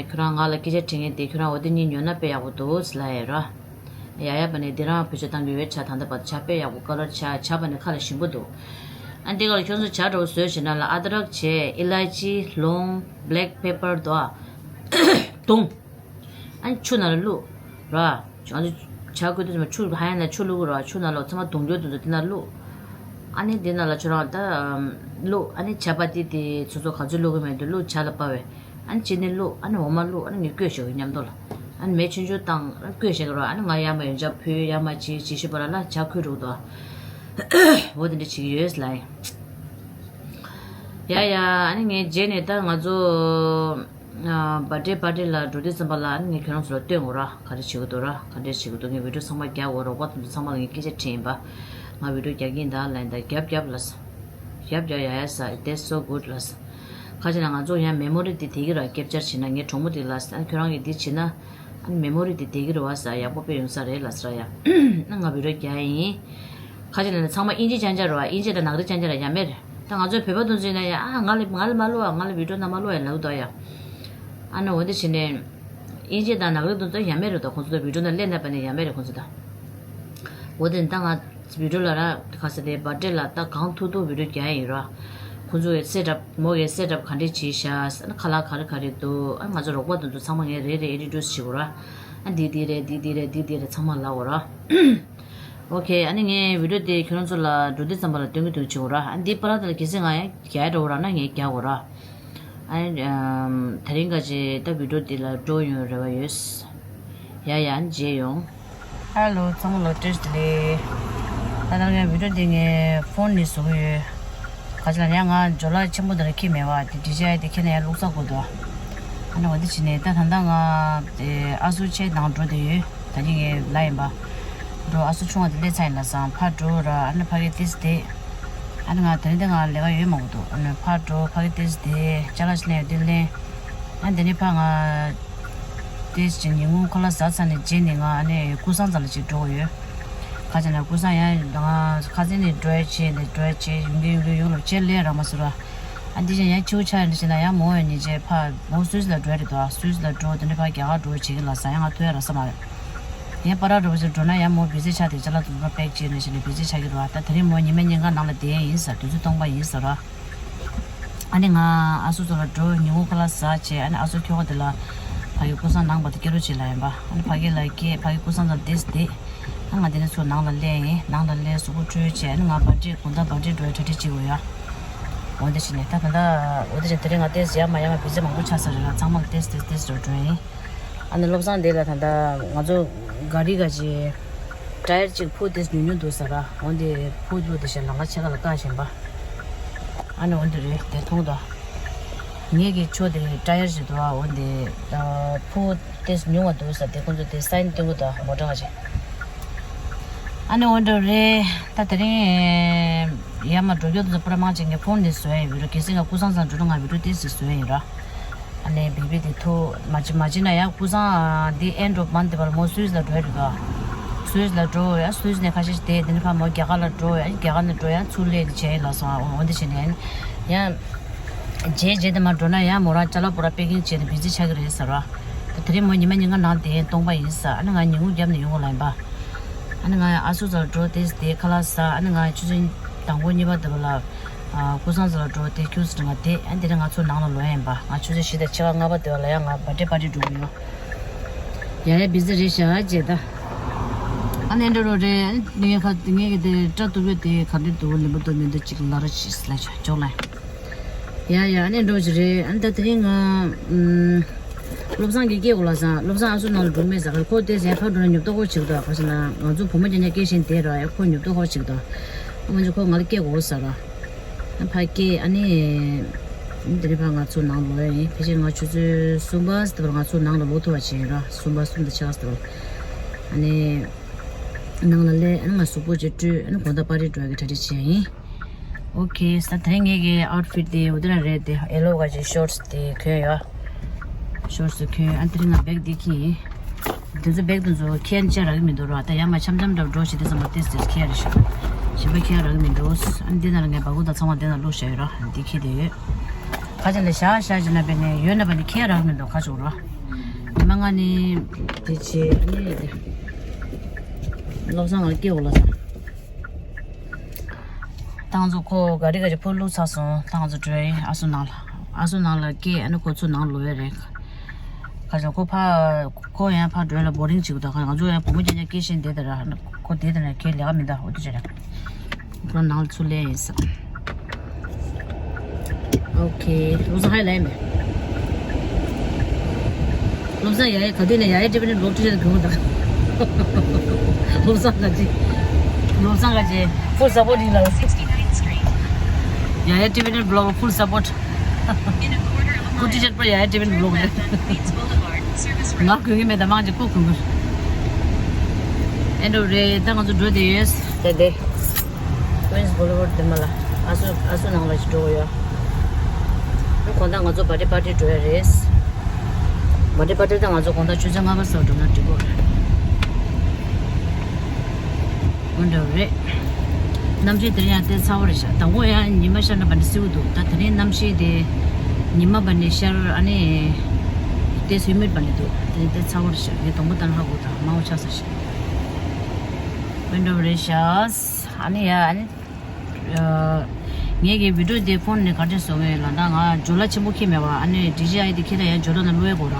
ཁྱོད་རང་ང་ལ་སྐད་ཆ་དྲི་མཁན་དེ་ཁྱོད་རང་འོ་དེ་གཉིས་ཉོས་ན་དཔེ་ཡག་པོ་འདུག་ཟེར་ལབ་ཡ་ར། ཡ་ཡ་བ་ནི་དེ་རང་བེད་སྤྱོད་བཏང་གི་ཡོད། ཇ་ད་ལྟ་བར་ཇ་དཔེ་ཡག་པོ་ཀ་ལར་ཇ་ཇ་བ་ནི་ཁ་ལ་ཞིམ་པོ་འདུག་ཨ་ནི་དེ་ག་ལ་ཁྱོད་ཚོ་ཇ་འདྲ་བོ་བཟོས་བྱས་ན་ལ་ཨ་དྲག་བྱས་ཨི་ལ་ཅི་ལོང་བྷེ་ལེག་པེ་པར་དོ་ཨ་དུང་། ཨ་ནི་ཆུ་ནང་ལ་བླུགས་ར། ང་ཚོ་ཇ་བསྐོལ་དུས་ཙམ་པ་ཆུ་ཧ་ཡང་ན་ཆུ་བླུགས་ར། ཆུ་ནང་ལ་ཚང་མ་དུང་རྒྱུ་དུ་ཚོ་དེ་ནང་བླུགས། ཨ་ནི་དེ་ནང་ལ་ཁྱོད་རང་ད་བླུགས། ཨ་ནི་ཇ་པ་ཏི་དེ་ཚོ་ཚོ་ག་ཚོད་བླུགས་གི་མེད་དུ་བླུགས་ཇ་ལ་ཕབ་པས། ཨ་ནི་ཅི་ནི་བླུགས། ཨ་ནི་འོ་མ་བླུགས། ཨ་ནི་ངས་བསྐོལ་བཞག་གི་མཉམ་དུ་ལ། ཨ་ནི་མེ་ཆུང་ཆུང་བཏང་བསྐོལ་བཞག་གི་ར། ཨ་ནི་ང་ཡར་མར་ཡོན་ཆབ་ཕུལ་ཡར་མར་བྱེད་བྱེད་ཤི་བ་ར་ལ་ཇ་ཁོལ་འགྲོ་གི་འདུག་འོ་དེ་འདྲ་བྱེད་ཀྱི་ཡོད་ལ། ཡ་ཡ་ཨ་ནི་ངས་རྗེས་ནས་ད་ང་ཚོ་བར་ཐི་ཌེ་པར་ཊི་ལ་འགྲོ་དུས་ཙམ་པ་ལ་ཨ་ནི་ངས་ཁྱོད་རང་ཚོ་ལ་སྟོན་དགོས་ར། ག་རེ་བྱེད་ཀྱི་འདུག་ར། ག་འདྲས་བྱེད་ཀྱི་འདུག་ངས་བི་ཌི་ཡོ་ཚང་མ་རྒྱག་འོ་རོགས་པ་དེ་ཚོ་ཚང་མ་ལ་ངས་སྐད་ཆ་དྲིས་ཡིན་པ། ང་བི་ཌི་ཡོ་རྒྱག་གི་ཡིན་ད་ལབ་ཡིན་ད། རྒྱབ་རྒྱབ་ལ་ས། རྒྱབ་རྒྱབ་ཡ་ཡ་ས། That's so good ལ་ས། ཁ་ཅིག་ན་ང་ཚོ་ཡང་མེ་མོ་རི་དེ་དེ་གི་ར་ཀེབ་ཅར་བྱེད་ན་ངའི་གྲོགས་མོ་དེ་ལ་ས། ཨ་ཁྱོད་རང་གིས་འདི་བྱེད་ན། ཨ་ནི་མེ་མོ་རི་དེ་བསྡད་ཀྱི་རེད་བ་ཟེར། ཡག་པོ་དཔེ་ཡོང་ས་རེད་ལབ་ཟེར་ཡ། ཨ་ང་བི་ཌི་ཡོ་རྒྱག་ཡིན། ཁ་ཅིག་ལ་ནི་ཚང་མ་དབྱིན་ཇི་རྐྱང་རྐྱང་རེད་བ། དབྱིན་ཇི་དང་ནག་རིག་རྐྱང་རྐྱང་རེད། ཡ་མེད་རེད། ད་ང་ཚོའི་བོད་པ་དེ་ཚོ་ཡིན་ན་ཡ་ཨ་ང་ལ་ང་ལ་མ་བླུག་ཨ། ང་ལ་བི་ཌི་ཡོ་ནང་མ་བླུག་ཨ་ལབ་འདུག་ཡ། ཨ་ནི་འོ་འདི་བྱས་ནས་དབྱིན་ཇི་དང་ནག་རིག་དེ་ཚོ་ཡ་མེད་རེད་ད། ཁོང་ཚོ་ད་བི་ཌི་ཡོ་ནང་སླེབས་ན་པ་ནི་ཡ་མེད་རེད་ཁོང་ཚོ་ད། འོ་དེ་ད་ང་བི་ཌི་ཡོ་ལ་ར་ག་ས་དེ་བར་ཐི་ཌེ་ལ་ད་གང་ཐུབ་ཐུབ་བི་ཌི་ཡོ་རྒྱག་ཡ་ཡིན་ར། ཁོང་ཚོ་གི་སེ་ཊབ་མོ་གི་སེ་ཊབ་ག་འདྲས་བྱས་ཤག་ཨ་ནི་ཁ་ལག་ག་རེ་ག་རེ་འདུག་ཨ་ང་ཚོ་རོགས་པ་དེ་ཚོ་ཚང་མ་ངས་རེ་རེ་ཨིན་ཊྲོ་ཌུ་སི་བྱེད་དགོས་ར། ཨ་འདི་འདི་རེད་འདི་འདི་རེད་འདི་འདི་རེད་ཚང་མ་ལབ་དགོས་ར། ཨོ་ཁེ། ཨ་ནི་ངས་བི་ཌི་ཡོ་དེ་ཁྱོད་རང་ཚོ་ལ་འགྲོ་དུས་ཙམ་པ་ལ་སྟོན་གི་འདུག་བྱེད་དགོས་ར། ཨ་འདི་པ་ར་དེ་ལ་གལ་སྲིད་ང་ཡང་རྒྱག་འགྲོ་ར་ན་ངས་རྒྱག་དགོས་ར། ཨ་ནི་ཨམ་དེ་རིང་ག་ཅེ་ད་བི་ཌི་ཡོ་འདི་ལ་འགྲོ་ཡོང་རེ་བ་ཡོད། ཡ་ཡ་ཨ་ནི་མཇལ་ཡོང་། ཧ་ལོ་ཚང་མ་ལ་བཀྲ་ཤིས་བདེ་ལེགས། ད་ལྟ་ངས་བི་ཌི་ཡོ་འདི་ངའི་ཕོན་ནས་བཟོ་གི་ཡོད། ག་ཅི་ལ་ཡང་ང་ཇོ་ལགས་ཆེན་པོ་འདི་ལ་ཁྱི་མེད་བ་དེ་འདྲི་བྱ་ཡ་དེ་ཁྱི་ན་ཡང་བླུགས་ས་དགོས་འདུག་ཨ་ནི་འོ་འདི་བྱས་ནས་ད་ད་ལྟ་ང་དེ་ཨ་སུ་ཆེ་ནང་འགྲོ་བསྡད་ཡོད། ད་ནི་ངའི་ལ་ཡིན་པ། འགྲོ་ཨ་སུ་ཆུང་བ་དེ་སླེབས་ཚར་ཡིན་ལ་སང་ཕར་འགྲོ་ར། ཨ་ནི་ཕ་གི་ཏིས་དེ། ཨ་ནི་ང་དེ་རིང་དེ་ང་ལས་ཀ་ཡོད་མང་པོ་འདུག་ཨ་ནི་ཕར་འགྲོ་ཕ་གི་ཏིས་དེ་ཅ་ལག་ཅི་ལེན་ཡོད་དེ་ལེན། ཨ་ནི་དེ་ནི་ཕ་ང་ཏིས་ཅི་ཉིན་གུང་ཁོ་ལ་ཟ་ཚར་ནས་རྗེས་ནས་ང་ཨ་ནི་ཀུ་སང་ཚ་ལ་ཅིག་འགྲོ་གི་ཡོད། ཁ་ཅིག་ན་ཀུ་སང་ཡང་ང་ཁ་སང་ནས་འགྲོ་ཡ་ཆེ་ནས་འགྲོ་ཡ་ཆེ་ཡོང་གི་ཡོང་གི་ཡོང་ལོ་ཆེ་ལས་རང་མ་ཟེར་བ། ཨ་འདི་ཅན་ཡང་ཁྱིའུ་ཆ་ཡོད་འདི་ཅན་ན་ཡང་མོ་ཡོད་ནི་ཅེ་ཕ་མོ་སུད་སི་ལ་འགྲོ་ཡ་རེད་དོ། སུད་སི་ལ་འགྲོ་དེ་འདྲ་ཕ་རྒྱ་གར་འགྲོ་བྱེད་ཀྱི་ལ་ས་ཡང་ང་ཐུ་ཡ་ར་ས་མ་རེད། ངས་པ་ར་འགྲོ་བ་ཅིག་འགྲོ་ན་ཡང་མོ་བི་ཟི་ཆ་དེ་ཅ་ལག་དུ་ཚོ་པེག་བྱས་ནས་ཞིག་ནས་བི་ཟི་ཆ་གི་རེད་བ། ད་དེ་རིང་མོ་ཉི་མ་ཉིན་གང་ནང་ལ་བསྡད་ཡིན་ས་དུས་ཚོད་སྟོང་པ་ཡིན་ས་ར། ཨ་ནི་ང་ཨ་སུ་ཚོ་ལ་འགྲོ་ཉིན་གུང་ཁ་ལག་ཟ་བྱས་ཨ་ནི་ཨ་སུ་ཁྱོ་ག་དེ་ལ་ཕ་གི་ཀུ་སང་ནང་པ་དེ་སྐྱེ་རུ་བྱེད་ལ་ཡིན་པ། ཨ་ནི་ཕ་གི་ལ་སྐྱེ་ཕ་གི་ཀུ་སང་ཚང་དེ་སི་དེ། ཨ་ང་དེ་ནས་ཚུར་ནང་ལ་སླེབས་ཡིན། ནང་ལ་སླེབས་གཟུགས་པོ་བཀྲུས་བྱས་ཨ་ནི་ང་བར་ཌེ་དགོང་དག་བར་ཌེ་འགྲོ་ཡ་གྲ་སྒྲིག་བྱེད་དགོས་ཡ། འོ་འདི་བྱས་ནས་ད་ད་ད་འོ་འདི་བྱས་དེ་རིང་ང་དེ་ཟ་ཡ་མ་ཡ་མ་བི་ཟི་མང་པོ་ཆགས་ས་རེད་ལ་ཚང་མ་ལ་དེ་སི་དེ་སི་དེ་སི་འགྲོ་འགྲོ་ཡིན། ཨ་ནི་བློ་བཟང་དེ་ལ་ད་ལྟ་ང་ཚོ་ག་རི་ག་ཅི་ཊ་ཡར་གཅིག་ཕུ་དེ་ཉུང་ཉུང་འདུག་ཟེར་ར། འོ་འདི་ཕུ་ལོ་དེ་ཞེ་ལང་ཀ་ཆེ་ཁ་ལ་བཀག་བཞིན་པ། ཨ་ནི་འོ་འདི་རེད་དེ་མཐོང་དོ། ངེད་ཀྱི་ཆོ་དེ་ཊ་ཡར་ཞིག་འདུག་ཨ། འོ་འདི་ཕུ་དེ་ཉུང་བ་འདུག་ཟེར་དེ་ཁོང་ཚོ་དེ་སའིན་སྟོན་གི་འདུག་མོ་ཊ་ག་ཅི། ཨ་ནི་འོ་འདི་རེད་ད་དེ་རིང་ཡར་མར་འགྲོ་རྒྱུ་དེ་ཚོ་པུ་ར་མང་ཆེ་ངས་ཕོན་ནས་བཟོས་ཡིན་བི་རོ། གལ་སྲིད་ང་ཀུ་སང་ཚང་འགྲོ་ན་ང་བི་རོ་དེ་ཟིག་བཟོས་ཡིན་ར། ཨ་ནི་བི་བི་དེ་ཐུག་མ་བྱེད་མ་བྱེད་ན་ཡང་ཀུ་སང་འདི་ཨེན་ཌི་ཨོཕ་མན་ཐི་དེ་བར་མོ་སུད་སི་ལ་འགྲོ་ཡ་རེད་ད། སུད་སི་ལ་འགྲོ་ཡ་སུད་སི་ནས་ཁ་ཤས་ཤིག་དེ་དེ་ནས་ཕར་མོ་རྒྱ་གར་ལ་འགྲོ་ཡ་རྒྱ་གར་ནས་འགྲོ་ཡ་ཚུར་སླེབས་ནས་བྱས་ཡིན་ལ་སོང་ཨ། འོ་འདི་བྱས་ནས་ཡང་རྗེས་རྗེས་དེ་མ་འགྲོ་ན་ཡང་མོ་རང་ཅ་ལག་པུ་ར་པེ་ཀིང་བྱས་ནས་བི་ཟི་ཆགས་ཀྱི་རེད་ཟེར་བ། དེ་རིང་མོ་ཉི་མ་ཉིན་གང་ནང་དེ་སྟོང་པ་ཡིན་ས། ཨ་ནི་ང་ཉིན་གུང་རྒྱབ་ནས་ཡོང་གི་ལ་ཡིན་པ། ཨ་ནི་ང་ཨ་སུ་ཚ་ལ་འགྲོ་དེ་དེ་ཁ་ལག་ཟ། ཨ་ནི་ང་ཆུ་ཚོད་དང་པོ་གཉིས་པ་དེ་བ་ལ་ཨ་ཀུ་སང་ཚ་ལ་འགྲོ་དེ་ཁྱུ་ཚོད་ང་དེ་ཨ་ནི་དེ་རིང་ང་ཚོ་ནང་ལ་ལོག་ཡ་ཡིན་པ། ང་ཆུ་ཚོད་བཞི་དང་ཕྱེད་ཀ་ལྔ་པ་དེ་བ་ལ་ཡ་ང་བར་ཐི་ཌེ་པར་ཊི་འགྲོ་གི་ཡོད། ཡ་ཡ་བི་ཟི་རེད་ཤག་ཅེས་ད། ཨ་ནི་འགྲོ་རོགས་རེད། ཨ་ནི་ངས་ཁ་ངས་གི་དེ་སྐྲ་གཏུབ་ཡོད་དེ་ག་འདྲ་འདུག་ལེན་པ་འདུག་མི་འདུག་ཅིག་ལ་ར་ཅིག་ལ་ཅོག་ལ། ཡ་ཡ་ཨ་ནི་འགྲོ་ཅིག་རེད། ཨ་ནི་ད་དེ་རིང་ང་ཨམ། བློ་བཟང་གི་སྐད་གོ་ལ་སང་བློ་བཟང་ཨ་སུ་ནང་ལ་འགྲོ་མེད་ཟ་ག་ཁོ་དེ་ཟས་ཕར་འགྲོ་ན་ཉོབ་ཏོ་ཁོ་ཅིག་ད་ག་ཞིག་ན་ང་ཚོ་བུ་མོ་རྒྱ་ཉག་སྐད་བཤད་དེ་ར་ཡ་ཁོ་ཉོབ་ཏོ་ཁོ་ཅིག་ད། ཨ་མ་ཅིག་ཁོ་ང་ལ་སྐད་གོ་ཟ་ར། ཕ་སྐད་ཨ་ནི། དེ་རིང་ཕ་ང་ཚོ་ནང་ལོག་ཡ་ཡིན། ཕལ་ཆེར་ང་ཆུ་ཚོད་གསུམ་པ་ཙམ་ལ་ང་ཚོ་ནང་ལ་ལོག་ཐུབ་པ་བྱས་ཡིན་ར། གསུམ་པ་གསུམ་དང་ཕྱེད་ཀ་ཙམ་ལ། ཨ་ནི། ནང་ལ་སླེབས་ཨ་ནི་ང་གཟུགས་པོ་ཅིག་བཀྲུས་ཨ་ནི་དགོང་དག་པར་ཊི་འགྲོ་ཡ་གི་གྲ་སྒྲིག་བྱས་ཡིན། ཨོ་ཁེ་ས་དེ་ངེད་ཀྱི་ཨའུ་ཊི་ཕིཊ་དེ་འོ་དེ་རང་རེད་དེ་ཡེ་ལོ་ག་ཅིག་ཤོར་ཊི་དེ་གོན་ཡོད། ཤོར་ཊི་གོན་ཨ་དེ་རིང་ང་བེག་དེ་ཁྱེར་ཡིན། དེ་ཚོ་བེག་དེ་ཚོ་ཁྱེར་ནས་བཅར་རག་གི་མི་འདུག་ར། ད་ཡར་མར་འཆམ་འཆམ་འདྲ་བོ་འགྲོ་བྱེད་དུས་ཙམ་པ་ཏེས་ཏེས་ཁྱེར་རེ་ཤག་གཞན་པ་ཁྱེར་རག་གི་མི་འདུག་ཨ་ནི་འདི་ནང་ལ་ངས་སྦ་ཁུག་དང་ཚང་མ་འདི་ནང་བླུགས་བཞག་ཡོད་ར། འདི་ཁྱེར་དེ་ཡོད། ཁ་ཅིག་ལ་བཞག་བཞག་བྱས་ན་བས་ནས་ཡོད་ན་བས་ནས་ཁྱེར་རག་གི་མི་འདུག་ཁ་ཅིག་ར། ཉི་མ་ལྔ་ནི་དེ་བྱས་ཨ་ནི་བློ་བཟང་ང་ལ་སྐྱེ་འོ་ལ་སང་། ཏང་ཚོ་ཁོ་ག་རི་ག་རི་ཕུ་བླུགས་ཚར་སོང་། ཏང་ཚོ་བྲོས་ཨ་སུ་ནང་ལ། ཨ་སུ་ནང་ལ་སྐད་ཨ་ནི་ཁོ་ཚོ་ནང་ལོག་ཡོད་རེད། ཁ་ཚ་ཁོ་ཕ་ཁོ་ཡང་ཕ་བྲོས་ལ་བོ་རིང་བྱེད་ཀྱི་འདུག་ང་ཚོ་ཡང་བུ་མོ་རྐྱང་རྐྱང་སྐད་བཤད་བསྡད་དེ་ར་ཁོ་བསྡད་དེ་ན་ཁྱེད་ལས་ཀ་མི་འདུག་འོ་དེ་བྱས་ར། ཁོ་ནང་ལ་ཚུར་ལེན་ཡིན་ས། ཨོ་ཁེ། བློ་བཟང་ཧ་ལས་མེད། བློ་བཟང་ཡ་ཡ་ག་དུས་ནས་ཡ་ཡ་ཊི་བི་ནས་བློག་ཁྲིད་བྱས་གོ་དང་། བློ་བཟང་ག་ཅི། བློ་བཟང་ག་ཅི། Full support ཡིན་ལ། ཡ་ཡ་ཊི་བི་ནས་བློག་full support། ཁོ་ཊི་ཤར་པར་ཡ་ཡ་ཊི་བི་ནས་བློག་རེད། ང་གོ་གི་མེད་ད་མང་ཅིག་ཁོ་གོ་གི། ཨེ་འགྲོ་རེད་ད་ང་ཚོ་འགྲོ་བསྡད་ཡོད། དེ་དེ། Queens Boulevard དེ་མ་ལ། ཨ་སུ་ཨ་སུ་ནང་ལ་ཞིག་འགྲོ་གི་ཡོད། དགོང་དག་ང་ཚོ་བར་ཐི་ཌེ་པར་ཊི་འགྲོ་ཡ་རེད། བར་ཐི་ཌེ་པར་ཊི་ད་ང་ཚོ་དགོང་དག་ཆུ་ཚོད་ལྔ་པ་ཙམ་འགྲོ་ན་འགྲིག་གོ་རེད། འོ་འདྲ་རེད། གནམ་གཤིས་དེ་རིང་ཡང་དེ་ཚ་བོ་རེད་ཤག་དང་པོ་ཡང་ཉི་མ་ཤར་ན་བ་ནི་བསིལ་བོ་འདུག་ད་དེ་རིང་གནམ་གཤིས་དེ་ཉི་མ་བ་ནི་ཤར་ཨ་ནི་དེ་ཧུ་མིཌ་བ་ནི་འདུག་དེ་རིང་དེ་ཚ་བོ་རེད་ཤག་ངས་དང་པོ་ལྟ་ན་ཧ་གོ་ད་དམའ་བོ་ཆགས་ས་ཤག་འོ་འདྲ་རེད་ཤག་ཨ་ནི་ཡ་ཨ་ནི། ངས་ཀྱི་བི་ཌིའོ་དེ་ཕོན་ནས་ག་འདྲས་བཟོ་གི་ཡོད་ལ་ད་ང་ཇོ་ལ་ཆེན་པོ་ཁྱེར་མེད་པ་ཨ་ནི་ཌི་ཇེ་ཨའི་དེ་ཁྱེར་ད་ཡང་ཇོ་ལ་ནང་བླུག་ཡས་གོ་ར།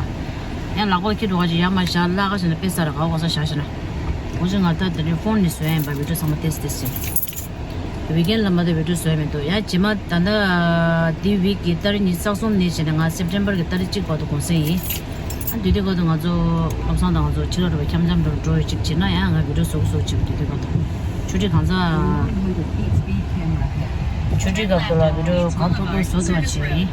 ཡང་ལག་པ་ལ་ཁྱེར་འགྲོ་ག་ཅིག་ཡར་མར་བཞག་བརླག་ག་ཟེར་ན་དཔེ་ས་ར་ག་བ་ག་ས་བཞག་ཤེ་ན། འོ་ཅི་ང་ད་དེ་རིང་ཕོན་ནས་བཟོ་ཡ་ཡིན་པ་བི་ཌིའོ་ཚང་མ་ཏེས་ཏེས་ཟིན། ཝིག་ཨེན་ལ་མ་དེ་བི་ཌིའོ་བཟོ་ཡ་མི་འདུག་ཡང་རྗེས་མ་ད་ལྟ་འདི་ཝིག་གི་ཏ་རིག་ཉི་ཤུ་རྩ་གསུམ་ནས་བྱས་ནས་ང་སེབ་ཊེམ་པར་གི་ཏ་རིག་གཅིག་བར་དུ་གུང་སེང་ཡིན། ཨ་དུས་དེ་བར་དུ་ང་ཚོ་བློ་བཟང་དང་ང་ཚོ་ཕྱི་ལོགས་རེ་བ་འཆམ་འཆམ་འགྲོ་འགྲོ་ཡོད་ཅིག་བྱེད་ན་ཡང་ང་བི་ཌིའོ་བཟོ་གི་བཟོ་གི་ཅིག་དུས་དེ་བར་དུ་ཆུ་ཁྲི་གང་ཚ། ཆུ་ཁྲི་སྐབས་སུ་ལ་བི་ཌིའོ་གང་ཐུབ་ཐུབ་བཟོ་ཐུབ་པ་བྱེད་ཡིན།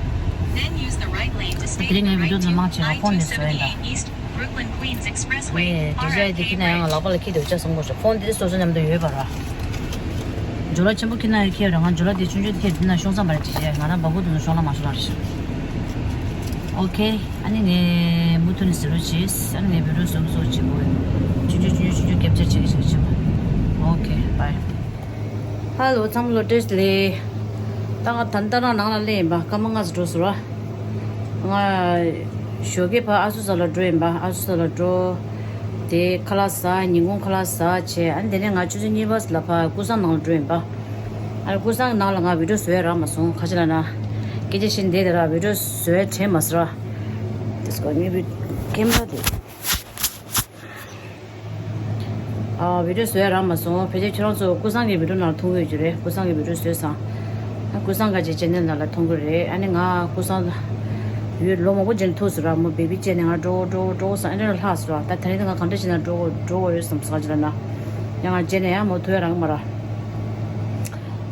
དེ་རིང་ངའི་བི་ཌིའོ་འདི་མང་ཆེ་བ་ཕོན་ནས་བཟོ་ཡིན་ད། ངས་ཌི་ཇེ་ཨའི་དེ་ཁྱེར་ན་ཡང་ལག་པ་ལ་ཁྱེར་དེ་འུ་ཅག་སོང་དགོས་ཤག་ཕོན་དེ་སོ་སོ་མཉམ་དུ་ཡོད་པ་ར། ཇོ་ལ་ཆེན་པོ་ཁྱེར་ན་ཡང་ཁྱེར་ར་ང་ཇོ་ལ་དེ་ཆུང་ཆུང་དེ་ཁྱེར་དེ་ན་ཤོང་ཙམ་པ་ར་ཌི་ཇེ་ཨའི་ང་རང་འབག་གུ་དེ་ཚོ་ཤོང་ལ་མ་ཤོང་ལ་རེད་ཤག་ཨོ་ཁེ། ཨ་ནི་ངས་མུ་མཐུད་ནས་ཟེར་རོགས་བྱེད། ཨ་ནི་ངས་བི་ཌིའོ་བཟོ་གི་བཟོ་གི་བྱེད་དགོས། ཆུང་ཆུང་ཆུང་ཆུང་ཆུང་ཆུང་ཀེབ་ཅར་བྱེད་ཀྱི་བྱེད་ཀྱི་བྱེད་དགོས། ཨོ་ཁེ་བྷའི། ཧ་ལོ་ཚང་མ་ལོ་བཀྲ་ཤིས་བདེ་ལེགས། ད་ང་ད་ལྟ་རང་ནང་ལ་སླེབས་ཡིན་པ་སྐར་མ་ལྔ་ཙམ་འགྲོ་སོང་ར། ང་ཞོགས་ཀས་ཕར་ཨ་སུ་ས་ལ་འགྲོ་ཡིན་པ་ཨ་སུ་ས་ལ་འགྲོ། དེ་ཁ་ལག་ཟ་ཉིན་གུང་ཁ་ལག་ཟ་བྱས་ཨ་ནི་དེ་ནས་ང་ཆུ་ཚོད་གཉིས་པ་ལ་ཕར་ཀུ་སང་ནང་ལ་འགྲོ་ཡིན་པ། ཨ་ནི་ཀུ་སང་གི་ནང་ལ་ང་བི་ཌིའོ་བཟོ་ཡ་རག་མ་སོང་ཁ་ཆེ་ལ་ན། སྐད་ཆ་བཤད་བསྡད་དེ་ར་བི་ཌིའོ་བཟོ་ཡ་དྲན་མ་སོང་ར། དེ་སྐོར་ངའི་བི་ཀེམ་ར་དེ། ཨ་བི་ཌིའོ་བཟོ་ཡ་རག་མ་སོང་། ཕལ་ཆེར་ཁྱོད་རང་ཚོ་ཀུ་སང་གི་བི་ཌིའོ་ནང་ལ་མཐོང་གི་ཡོད་ཀྱི་རེད། ཀུ་སང་གི་བི་ཌིའོ་བཟོས་སང་། ཨ་ཀུ་སང་ག་ཅེ་ཅེ་ནལ་ནང་ལ་མཐོང་གི་རེད། ཨ་ནི་ང་ཀུ་སང་ཡོད་ལོ་མང་པོ་རྗེས་ནས་ཐུག་སོང་ར། མོ་བེ་བི་བྱས་ནས་ང་འགྲོ་འགྲོ་འགྲོ་སང་ཨ་ནི་ལྷག་སོང་ར། ད་ད་རིང་ད་ང་གང་འདྲ་བྱས་ན་འགྲོ་འགྲོ་འོ་ཡོད་བསམ་སོང་ཅི་ལ་ན། ཡང་ང་རྗེས་ནས་ཡང་མོ་ཐུག་ཡ་རག་གི་མ་ར།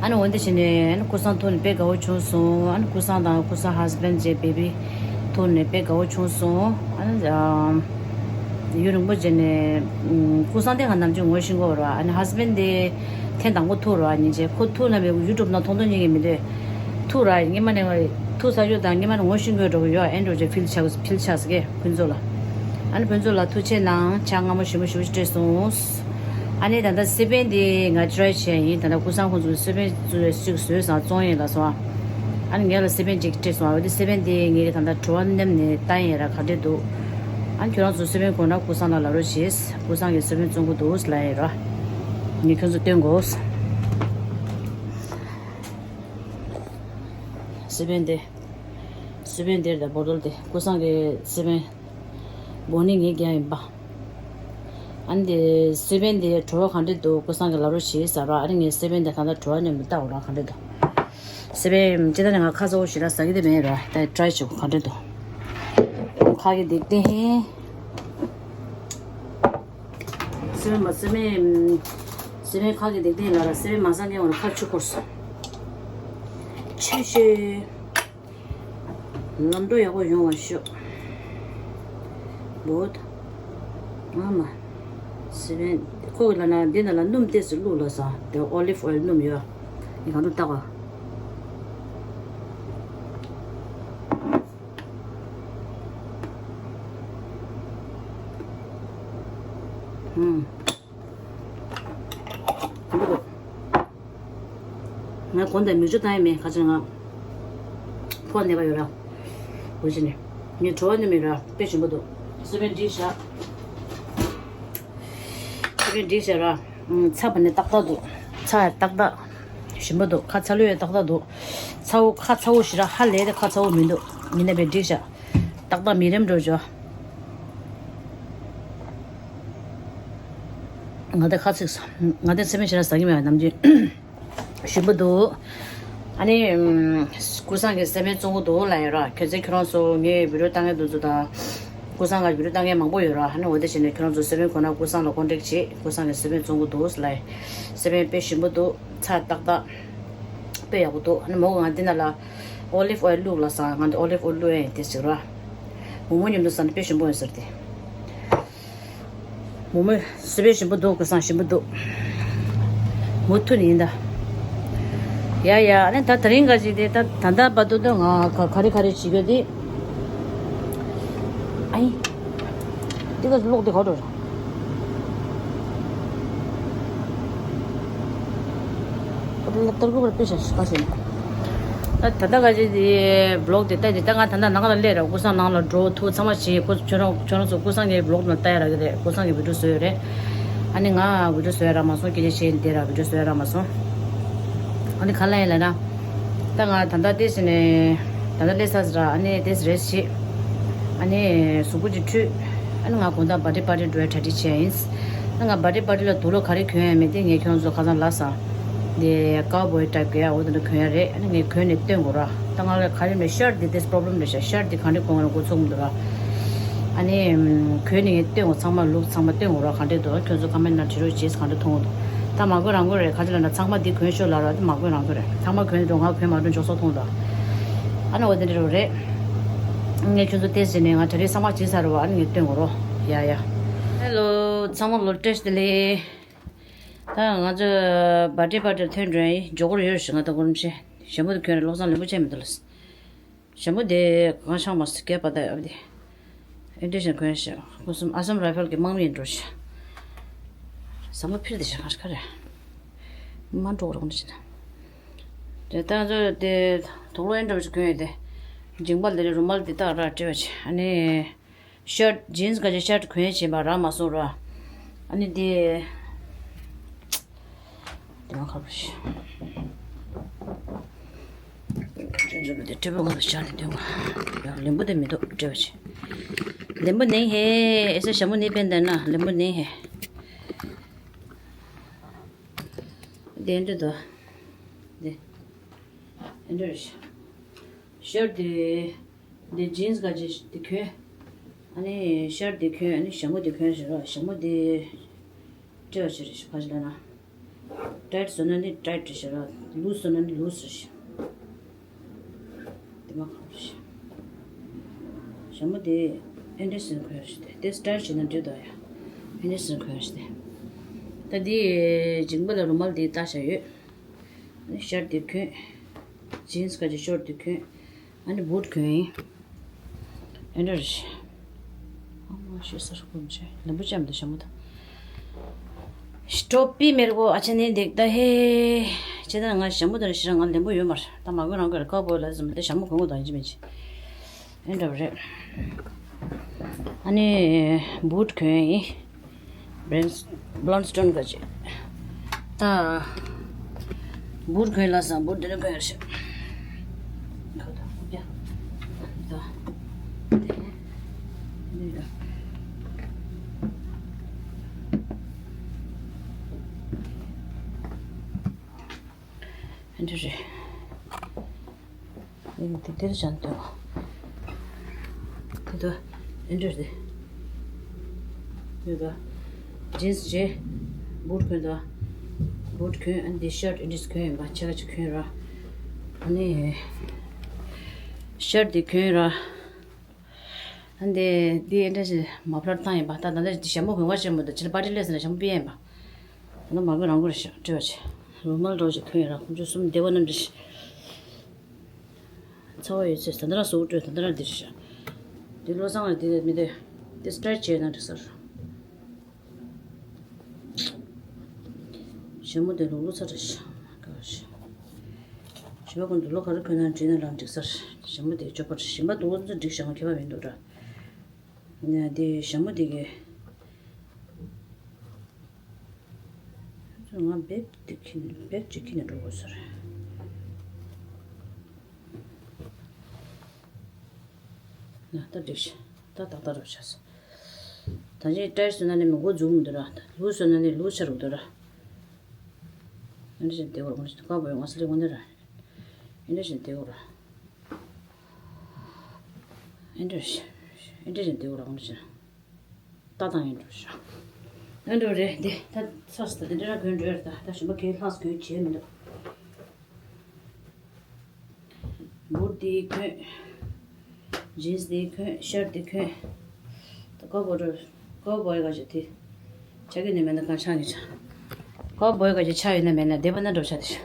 ཨ་ནི་འོན་ཏེ་བྱས་ནས་ཨ་ནི་ཀུ་སང་ཐུག་ནས་དཔེ་དགའ་བོ་བྱུང་སོང་། ཨ་ནི་ཀུ་སང་དང་ཀུ་སང་ཧས་བྷེན་བྱས་བེ་བི་ཐུག་ནས་དཔེ་དགའ་བོ་བྱུང་སོང་། ཨ་ནི་ཡུན་རིང་པོ་རྗེས་ནས་ཀུ་སང་དེ་ང་ནམ་རྒྱུན་ངོ་ཤེས་ཀྱི་ཡོད་ར། ཨ་ནི་ཧས་བྷེན་དེ་ཐེངས་དང་པོ་ཐུག་ར་ཉིན་བྱས་ཁོ་ཐུག་ན་བས་ཡུ་ཊུབ་ནང་མཐོང་མཐོང་ཉིན་གྱི་མི་འདུག་ཐུག་ར་སྔོན་མ་ནས་ཐུག་ཚར་ཡོད་དང་སྔོན་མ་ནས་ངོ་ཤེས་ཀྱི་ཡོད་འགྲོ་གི་ཡོད། ཨེ་འགྲོ་རྗེས་ཕིལ་ཆགས་ཕིལ་ཆགས་ཀྱི་ཕུན་ཚོགས་ལ། ཨ་ནི་ཕུན་ཚོགས་ལ་ཐུག་ཆེད་ནང་ཕྱག་མངར་མོ་ཞིམ་པོ་ཞིམ་པོ་ཞིག་སྤྲད་སོང་། ཨ་ནི་ད་ལྟ་སི་པན་དེ་ང་ཊི་རའི་བྱས་ཡིན། ད་ལྟ་ཀུ་སང་ཁོང་ཚོ་སི་པན་ཚོས་ཅིག་བཟོས་སང་བཙོང་ཡིན་ལ་སོང་། ཨ་ནི་ངས་ལ་སི་པན་ཅིག་སྤྲད་སོང་། ཨ་འོ་དེ་སི་པན་དེ་ངས་ད་ལྟ་གྲོ་བ་མནན་ནས་བཏང་ཡིན་ར་ག་འདྲས་འདུག་ཨ་ནི་ཁྱོད་རང་ཚོ་སི་པན་དགོས་ན་ཀུ་སང་ལ་ལབ་རོགས་བྱེད། ཀུ་སང་གིས་སི་པན་བཙོང་གི་འདུག་ལབ་ཡིན་ར། ངས་ཁྱོད་ཚོ་སྟོན་དགོས། སི་པན་དེ། སི་པན་དེར་དང་བོ་ཊལ་དེ་ཀུ་སང་གི་སི་པན། བོ་ནི་ངའི་རྒྱ་ཡིན་པ། ཨ་ནི་དེ་སི་པན་དེ་བྲོ་བ་ག་འདྲ་འདུག་ཀུ་སང་གི་ལབ་རོགས་བྱེད་ཟེར་ར། ཨ་ནི་ངས་སི་པན་དེ་གང་ལྟར་བྲོ་བ་མཉམ་དུ་བལྟ་དགོས་ར་ག་འདྲ་འདུག་སི་པན་ཅི་ད་ནི་ང་ཁ་ཚ་བོ་ཞེ་དྲག་ཟ་གི་དེ་མེད་ར། ད་ཊི་རའི་བྱེད་དགོས་ག་འདྲ་འདུག་ཁ་གི་འདེགས་ཏེ་ཧེ། སི་པན་མ་སི་པན། སི་པན་ཁ་གི་འདེགས་ཏེ་ལ་ར་སི་པན་མ་ཟ་མཁན་བ་ལ་ཁ་ཆུ་འཁོར་སོང་། ཆུ་ཤེས། ལམ་འགྲོ་ཡག་པོ་ཡོང་བར་ཤོག་བོད། ཨ་མ། སི་པན། ཁོ་གི་ལ་ན་འདི་ན་ལ་སྣུམ་ཏོག་ཙམ་བླུགས་ལ་ས། དེ་ཨོ་ལིབ་ཨོ་ཡལ་སྣུམ་ཡོད། ངས་གང་དུ་བཏགས་པ། ཧུམ། ང་གོང་དེ་མིག་ཆུ་བཏང་ཡས་མེད་ཁ་ཆེ་ང་། ཕོག་ནད་པ་ཡོད་ར། འོ་ཅི་ནས། ངས་བྲོ་བ་ནི་མེད་ར་དཔེ་ཞིམ་པོ་འདུག་སི་པན་འགྲིག་བཞག་སི་པན་འགྲིག་བཞག་ར། ཚ་བ་ནི་ཏག་ཏག་འདུག་ཚ་ཡ་ཏག་ཏག་ཞིམ་པོ་འདུག་ཁ་ཚ་ལུ་ཡ་ཏག་ཏག་འདུག་ཚ་བོ་ཁ་ཚ་བོ་ཞེ་དྲག་ཧ་ལས་ཏེ་ཁ་ཚ་བོ་མི་འདུག་ཡིན་ན་བས་འགྲིག་བཞག་ཏག་ཏག་མི་རེམ་འགྲོ་བྱོས། ང་དེ་ཁ་ཚིག་སོང་། ང་དེ་སི་པན་ཞེ་དྲག་ཟ་གི་མེད་པ་ནམ་རྒྱུན། ཞིམ་པོ་འདུག་ཨ་ནི། ཀུ་སང་གི་སི་པན་བཙོང་གི་འདུག་ལབ་ཡོད་ར། ཁྱོད་ཚོས་ཁྱོད་རང་ཚོ་ངའི་བི་ཌིའོ་ལྟ་མཁན་དེ་ཚོ་དང་། ཀུ་སང་གི་བི་ཌིའོ་ལྟ་མཁན་མང་པོ་ཡོད་ར། ཨ་ནི་འོ་དེ་བྱས་ནས་ཁྱོད་རང་ཚོ་སི་པན་དགོས་ན་ཀུ་སང་ལ་ཀོན་ཊེག་བྱེད། ཀུ་སང་གི་སི་པན་བཙོང་གི་འདུག་ལབ་ཡོད། སི་པན་དཔེ་ཞིམ་པོ་འདུག་ཚ་ཏག་ཏག་དཔེ་ཡག་པོ་འདུག་ཨ་ནི་མོ་གི་ང་འདི་ན་ལ་ཨོ་ལིབ་ཨོ་ཡལ་བླུགས་ལ་ས། ང་འདི་ཨོ་ལིབ་ཨོ་ཡལ་བླུགས་ཡས་དེ་ཟེར་ར། མོག་མོག་མཉམ་དུ་ཟ་ན་དཔེ་ཞིམ་པོ་ཡོད་ཟེར་ཏེ། མོག་མོག་སི་པན་ཞིམ་པོ་འདུག་ཀུ་སང་ཞིམ་པོ་འདུག་མུ་མཐུད་ནས་ཡིན་ད། ཡ་ཡ། ཨ་ནི་ད་དེ་རིང་ག་ཅིག་དེ་ད་ད་ལྟ་བར་དུ་ད་ང་ག་ག་རེ་ག་རེ་བྱེད་རྒྱུ་དེ། ཨ་ཡི། འདི་ག་གློག་དེ་ག་འགྲོ་ར། ལ་ཏར་ཀུ་པར་པེ་ཤ་ཤ་ཤེ། ད་ད་ལྟ་ག་ཅི་དེ་བི་ལོག་དེ་ལྟ་དེ་ད་ང་ད་ལྟ་ནང་ལ་སླེབས་ར། ཀུ་སང་ནང་ལ་འགྲོ་ཐུག་ཚང་མ་བྱེད། ཁོ་ཁྱོད་རང་ཁྱོད་རང་ཚོ་ཀུ་སང་གི་བི་ལོག་ནང་ལྟ་ཡ་རག་གི་རེད། ཀུ་སང་གི་བི་ཌིའོ་བཟོས་ཡོད་རེད། ཨ་ནི་ང་བི་ཌིའོ་བཟོ་ཡ་རག་མ་སོང་། སྐད་ཆ་བཤད་ཡིན་དེ་ར་བི་ཌིའོ་བཟོ་ཡ་རག་མ་སོང་། ཨ་ནི་ག་ལ་ཡིན་ལབ་ན། ད་ང་ད་ལྟ་ཏེས་ནས་ད་ལྟ་སླེབས་ཚར་ཟེར་ར། ཨ་ནི་ཏེས་རེས་བྱེད། ཨ་ནི་གཟུགས་པོ་ཅིག་འཁྲུད། ཨ་ནི་ང་དགོང་དག་བར་ཌེ་པར་ཊི་འགྲོ་ཡ་གྲ་སྒྲིག་བྱས་ཡིན། ཨ་ང་བར་ཌེ་པར་ཊི་ལ་དུག་ལོག་ག་རེ་གྱོན་ཡ་མེད་དེ། ངས་ཁྱོད་ཚོ་ཁ་སང་ལབ་སོང་། དེ་ཀའུ་བོའི་ཊའིབ་གི་ཡ་འོ་དེ་འདྲ་གྱོན་ཡ་རེད། ཨ་ནི་ངས་གྱོན་ནས་སྟོན་དགོས་ར། ད་ང་ལ་ག་རེ་མེད། ཤར་ཊི་དེ་ཏེས་པོ་རོབ་ལེམ་རེད་ཤག་ཤར་ཊི་དེ་ག་འདྲ་གོན་དགོས་ན་འགོ་ཚུགས་མི་འདུག་ར། ཨ་ནི་གྱོན་ནས་ངས་སྟོན་དགོས། ཚང་མ་ལུག་ཚང་མ་སྟོན་དགོས་ར། ག་འདྲ་འདུག་ཁྱོད་ཚོ་ཀོ་མེན་ཊི་ནང་བྲིས་རོགས་བྱེད། ག་འདྲ་མཐོང་གི་འདུག་ད་མ་གྱོན་རང་གྱོན་རེད། ག་ཅི་ལབ་ན་ཚང་མ་འདི་གྱོན་ཤོག་ལབ་ར། འདི་མ་གྱོན་རང་གྱོན་རེད། ཚང་མ་གྱོན་འགྲོ་ང་གྱོན་མ་འགྲོ་འཇོག་སོགས་མཐོང་འདུག་ཨ་ནི་འོ་དེ་འདྲ་རེད། ངས་ཁྱོད་ཚོ་ཏེས་བྱས་ནས་ང་གྲ་སྒྲིག་ཚང་མ་བྱས་ཚར་རེད་བ། ཨ་ནི་ངས་སྟོན་དགོས་རོ། ཡ་ཡ། ཧེ་ལོ། ཚང་མ་ལོ་བཀྲ་ཤིས་བདེ་ལེགས། ད་ང་ཚོ་བར་ཌེ་པར་ཊི་ཐོན་འགྲོ་ཡིན། མགྱོགས་པོ་ཡོད་ཞིག་ང་ད་གོ་རིམ་ཆེ་ཞྭ་མོ་དེ་གྱོན་རེད། བློ་བཟང་ལེན་པོ་ཆེ་མི་འདུག་ལ། ཞྭ་མོ་དེ་གང་ཤང་མ་སི་རྒྱལ་པ་དང་ཨ་དེ། ཨེ་འདྲ་ཞིག་གོན་ཤག་ཁོ་གསུམ་ཨ་སམ་ར་ཧྥལ་གྱི་དམག་མི་ཡིན་འགྲོ་ཤག་ཟམ་པ་ཕིར་དེ་ཤག་ག་རེ། མ་འགྲོ་རོགས་ནི་ཤི་ན། དེ་ལྟ་ཚོ་དེ་དུག་ལོག་ཨེ་འདྲ་བ་ཞིག་གོན་ཡོད་དེ། མཇིང་པ་ལ་རི་རུ་མལ་དེ་དག་ར་སྤྲད་པ་ཆེ། ཨ་ནི། ཤར་ཊི་ཇིན་སི་ག་ཅིག་ཤར་ཊི་གོན་བྱས་པ་རག་མ་སོང་ར། ཨ་ནི་དེ། དེ་མ་ཁ་པར་ཤི། ཁྱོད་ཚོ་ལ་དེ་སྤྲད་པ་ང་ལ་ཤར་ཊི་སྟོན་གོ་ཡང་ལེན་པོ་དེ་མི་འདུག་སྤྲད་པ་ཆེ། ལེན་པོ་ནེ་ཧེ། ཨེ་ས་ཞྭ་མོ་ནེ་པན་དེ་ན་ལེན་པོ་ནེ་ཧེ། དེ་འདྲ་དོ། དེ། འདྲ་རེད། ཤར་ཊི་དེ། འདི་ཇིན་སི་ག་ཅིག་འདི་གྱོན། ཨ་ནི་ཤར་ཊི་འདི་གྱོན། ཨ་ནི་ཞྭ་མོ་འདི་གྱོན་ཟེར་རོ། ཞྭ་མོ་འདི་སྤྲེལ་བ་ཞིག་རེད་ཤག་ག་ཅི་ལབ་ན། ཊའིཊ་བཟོ་ན་ནི་ཊའིཊ་རེད་ཤག་ར། ལུས་བཟོ་ན་ནི་ལུས་རེད་ཤག་འདི་མ་གང་རེད་ཤག་ཞྭ་མོ་འདི་ཨེ་འདྲ་ཟེར་གྱོན་ཡ་ཞིག་སྟེ། དེ་སི་ཊལ་བྱས་ན་འགྲིག་འདུག་ཡ། ཨེ་འདྲ་ཟེར་གྱོན་ཡ་ཞིག་སྟེ། ད་འདི་མཇིང་པ་ལ་རུ་མལ་འདི་བཏགས་བཞག་ཡོད། ཨ་ནི་ཤར་ཊི་འདི་གྱོན། ཇིན་སི་ག་ཅིག་ཤོར་ཊི་འདི་གྱོན། ཨ་ནི་བུ་ཊི་གྱོན་ཡིན། ཨེ་འདྲ་རེད། ཨ་མ་ཤེས་སར་ཀུན་ཆེ་ལེན་པོ་ཅམ་དང་ཞྭ་མོ་དང་། སྟོབས་པི་མེར་གོ་ཨ་ཆ་ནེ་འདེགས་ད་ཧེ། ཅེ་ད་ང་ཞྭ་མོ་དང་ཞེ་དྲག་ང་ལེན་པོ་ཡོད་མ་རེད། ད་མ་གོ་རང་གོ་རེད། ཀའུ་བོའི་ལ་ཟེར་མ་ད་ཞྭ་མོ་གོན་གོ་ད་ཡིན་གཅིག་མིན་གཅིག་ཨེ་འདྲ་རེད། ཨ་ནི་བུ་ཊི་གྱོན་ཡིན། བྷི་ལན་སི་བྷི་ལན་སི་ཊོན་ག་ཅིག་ད་འབུར་གོན་ལ་སང་འབུར་འདི་ནས་གོན་ཡར་ཤག་ད་ད་ད་ད་ཨ་འདྲ་རེད། ཨེ་དེ་དེར་བཞག་འདུག་དེ་ད་ཨེ་འདྲ་རེད། ཡོད་པ། ཇིན་སི་བྱས། འབུར་གོན་དང་། འབུར་གོན། ཨ་འདི་ཤར་ཊི་ཨེ་འདྲ་གོན་ཡིན་པ། ཆ་ག་ཅིག་གོན་ར། ཨ་ནི་ཤར་ཊི་འདི་གོན་ར། ཨ་འདི་འདི་ཨེ་འདྲ་ཞིག་མ་ཕླར་བཏང་ཡིན་པ། ད་ད་ལྟ་འདི་ཞྭ་མོ་གོན་ག་ཆེན་པོ་འདུག་ཕྱི་ལ་པར་ཊི་སླེབས་ཟིན་ན་ཞྭ་མོ་ཕུད་ཡ་ཡིན་པ། ད་ལྟ་མ་གོན་རང་གོན་རེད་ཤག་སྤྲོད་པ་བྱས། རུ་མལ་འདྲ་བོ་ཞིག་གོན་ཡོད་ར། ཁོང་ཚོ་གསུམ་སྡེ་པ་རྣམས་འདྲ་ཞིག་ཚ་བ་ཡོད་ཚད་ད་ལྟ་རང་གཟུགས་སྤྲོད། ད་ལྟ་རང་འདིར་བཞག་འདི་བློ་བཟང་ལ་འདི་མི་འདོད། འདི་སི་ཊེ་ཆི་བྱས་ན་འགྲིག་ས་རེད། ཞྭ་མོ་དེ་ལོག་ལོག་ཚ་དྲགས་ཤག་བཞི་པ་ཀུན་ཏུ་ལོ་ག་རེ་གོན་ན་འགྲིག་ན་རང་འགྲིག་ས་རེད། ཞྭ་མོ་དེ་སྤྱོད་པ་རེད། ཞིམ་པ་འདུག་ཚོ་འགྲིག་ཞྭ་མོ་ཁྱད་པར་མི་འདུག་འདྲ། ཡ་དེ་ཞྭ་མོ་དེ་གི་ང་བེབ་དེ་ཁྱེར་ནས་བེབ་ཅིག་ཁྱེར་ནས་འགྲོ་དགོས་ས་རེད། ན་ད་འགྲིག་ཤག་ད་ཏག་ཏག་རུ་ཆགས་སོང་། ད་ཅི་ཏྲའི་སོ་ན་ནི་མི་མགོ་འཛུགས་མི་འདུག་ར། ལུག་སོ་ན་ནི་ལུག་ཆ་རུ་འདུག་ར། ཨེ་འདྲ་བྱས་བསྡད་དགོས་ར། ཁོང་ཚོ་ཁ་བོ་ཡོང་ང་ས་ལེ་ངོ་ནི་ར། ཨེ་འདྲ་བྱས་བསྡད་དགོས་ར། ཨེ་འདྲ་བྱས་ཨེ་འདྲ་བྱས་བསྡད་དགོས་ར། ཁོང་ཚོ་ལྟ་སྟངས་ཡིན་འགྲོ་ཤག་ཨེ་འགྲོ་རེད་དེ། ད་ཚར་སོང་། ད་དེ་འདྲ་གོན་འགྲོ་ཡ་རེད། ད་ད་གཞན་པ་གའི་ལྷག་གོན་བྱས་མི་འདུག་འབུར་དེ་གོན། ཇིན་སི་དེ་གོན། ཤར་ཊི་དེ་གོན། ད་ཀའོ་བོའི་འགྲོ། ཀའོ་བོའི་ག་ཅིག་དེ། ཆ་གི་ནས་མེད་ན་གང་ཆགས་ནས་ཆགས། ཀའོ་བོའི་ག་ཅིག་ཆ་ཡོད་ན་མེད་ན་སྡེ་པ་ན་འགྲོ་ཆགས་དེ་ཆགས།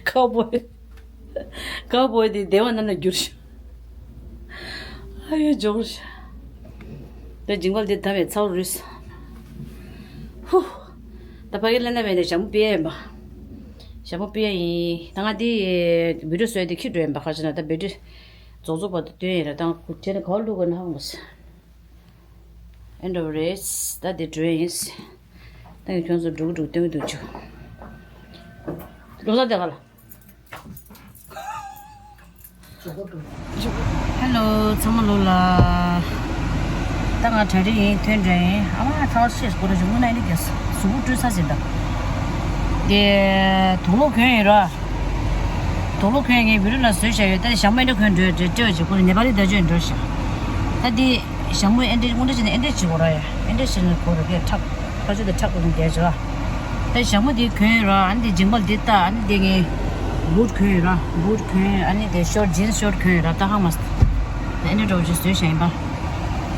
ཀའོ་བོའི། ཀའོ་བོའི་དེ་སྡེ་པ་ན་ན་འགྱུར་ཤག་ཨ་ཡོ་འཇོག་ཤག་ད་ཇིང་གོལ་འདི་ད་བས་ཚ་བོ་རུས། ཧུ། ད་ཕ་གི་ལ་ན་བས་ནས་ཞྭ་མོ་ཕུད་ཡ་ཡིན་པ། ཞྭ་མོ་ཕུད་ཡ་ཡིན། ད་ང་འདི་བི་ཌི་ཡོ་བཟོས་ཏེ་ཁྱི་འགྲོ་ཡིན་པ། ཁ་ཅིག་ན་ད་བི་ཌི་ཡོ་རྫོགས་རྫོགས་བར་དུ་སྟོན་ཡིན་ར། ད་ཁྱེད་ནི་ག་བ་བླུག་དགོས་ན་ཧ་གོ་མ་སོང་། ཨེ་འགྲོ་རེད། ད་འདི་འགྲོ་ཡིན། ད་ངས་ཁྱོད་ཚོ་འགྲོ་གི་འགྲོ་གི་སྟོན་གི་འདུག་ཅིག་བློ་བཟང་དེ་ག་ལ། ཧེ་ལོ། ཚང་མ་ལོ་ལ། ད་ང་གྲ་སྒྲིག་ཡིན། ཐོན་འགྲོ་ཡིན། ཨ་མ་ཚ་བ་ཤེས་སྐོར་ཞིག་དངོས་གནས་ཨེ་འདྲ་རྒྱལ་གཟུགས་པོ་བཀྲུས་ཚར་ཟིན་ད། དེ་དུག་ལོག་གྱོན་ཡིན་ར། དུག་ལོག་གྱོན་ངས་བི་ཌི་ཡོ་ལ་བཟོས་བཞག་ཡོད། ད་ཞྭ་མོ་ཨེ་འདྲ་གོན་འགྲོ་རེད་ཅེས་བྱས་ཁོ་ནི་ནེ་པ་ལི་བརྡ་བརྒྱུད་འགྲོ་ཞག་ད་འདི་ཞྭ་མོ་ཨེ་འདྲ་དངོས་འདྲ་བྱས་ནས་ཨེ་འདྲ་བྱེད་དགོས་ར་ཡ། ཨེ་འདྲ་བྱས་ནས་གོ་ར་གས་ཁྲག་ཕར་ཕྱོགས་དེ་ཁྲག་གོན་བསྡད་བྱས་ར། ད་ཞྭ་མོ་འདི་གོན་ཡོད་ར། ཨ་ནི་འདི་མཇིང་པ་འདི་ལྟ། ཨ་ནི་འདི་ངས་བུ་ཊི་གོན་ཡོད་ར། བུ་ཊི་གོན། ཨ་ནི་དེ་ཤོར་ཊི་ཇིན་སི་ཤོར་ཊི་གོན་ཡོད་ར། ད་ཧ་མ་སོང་། ད་ཨེ་འདྲ་འདྲ་བོ་ཅིག་བཟོས་བཞག་ཡིན་པ།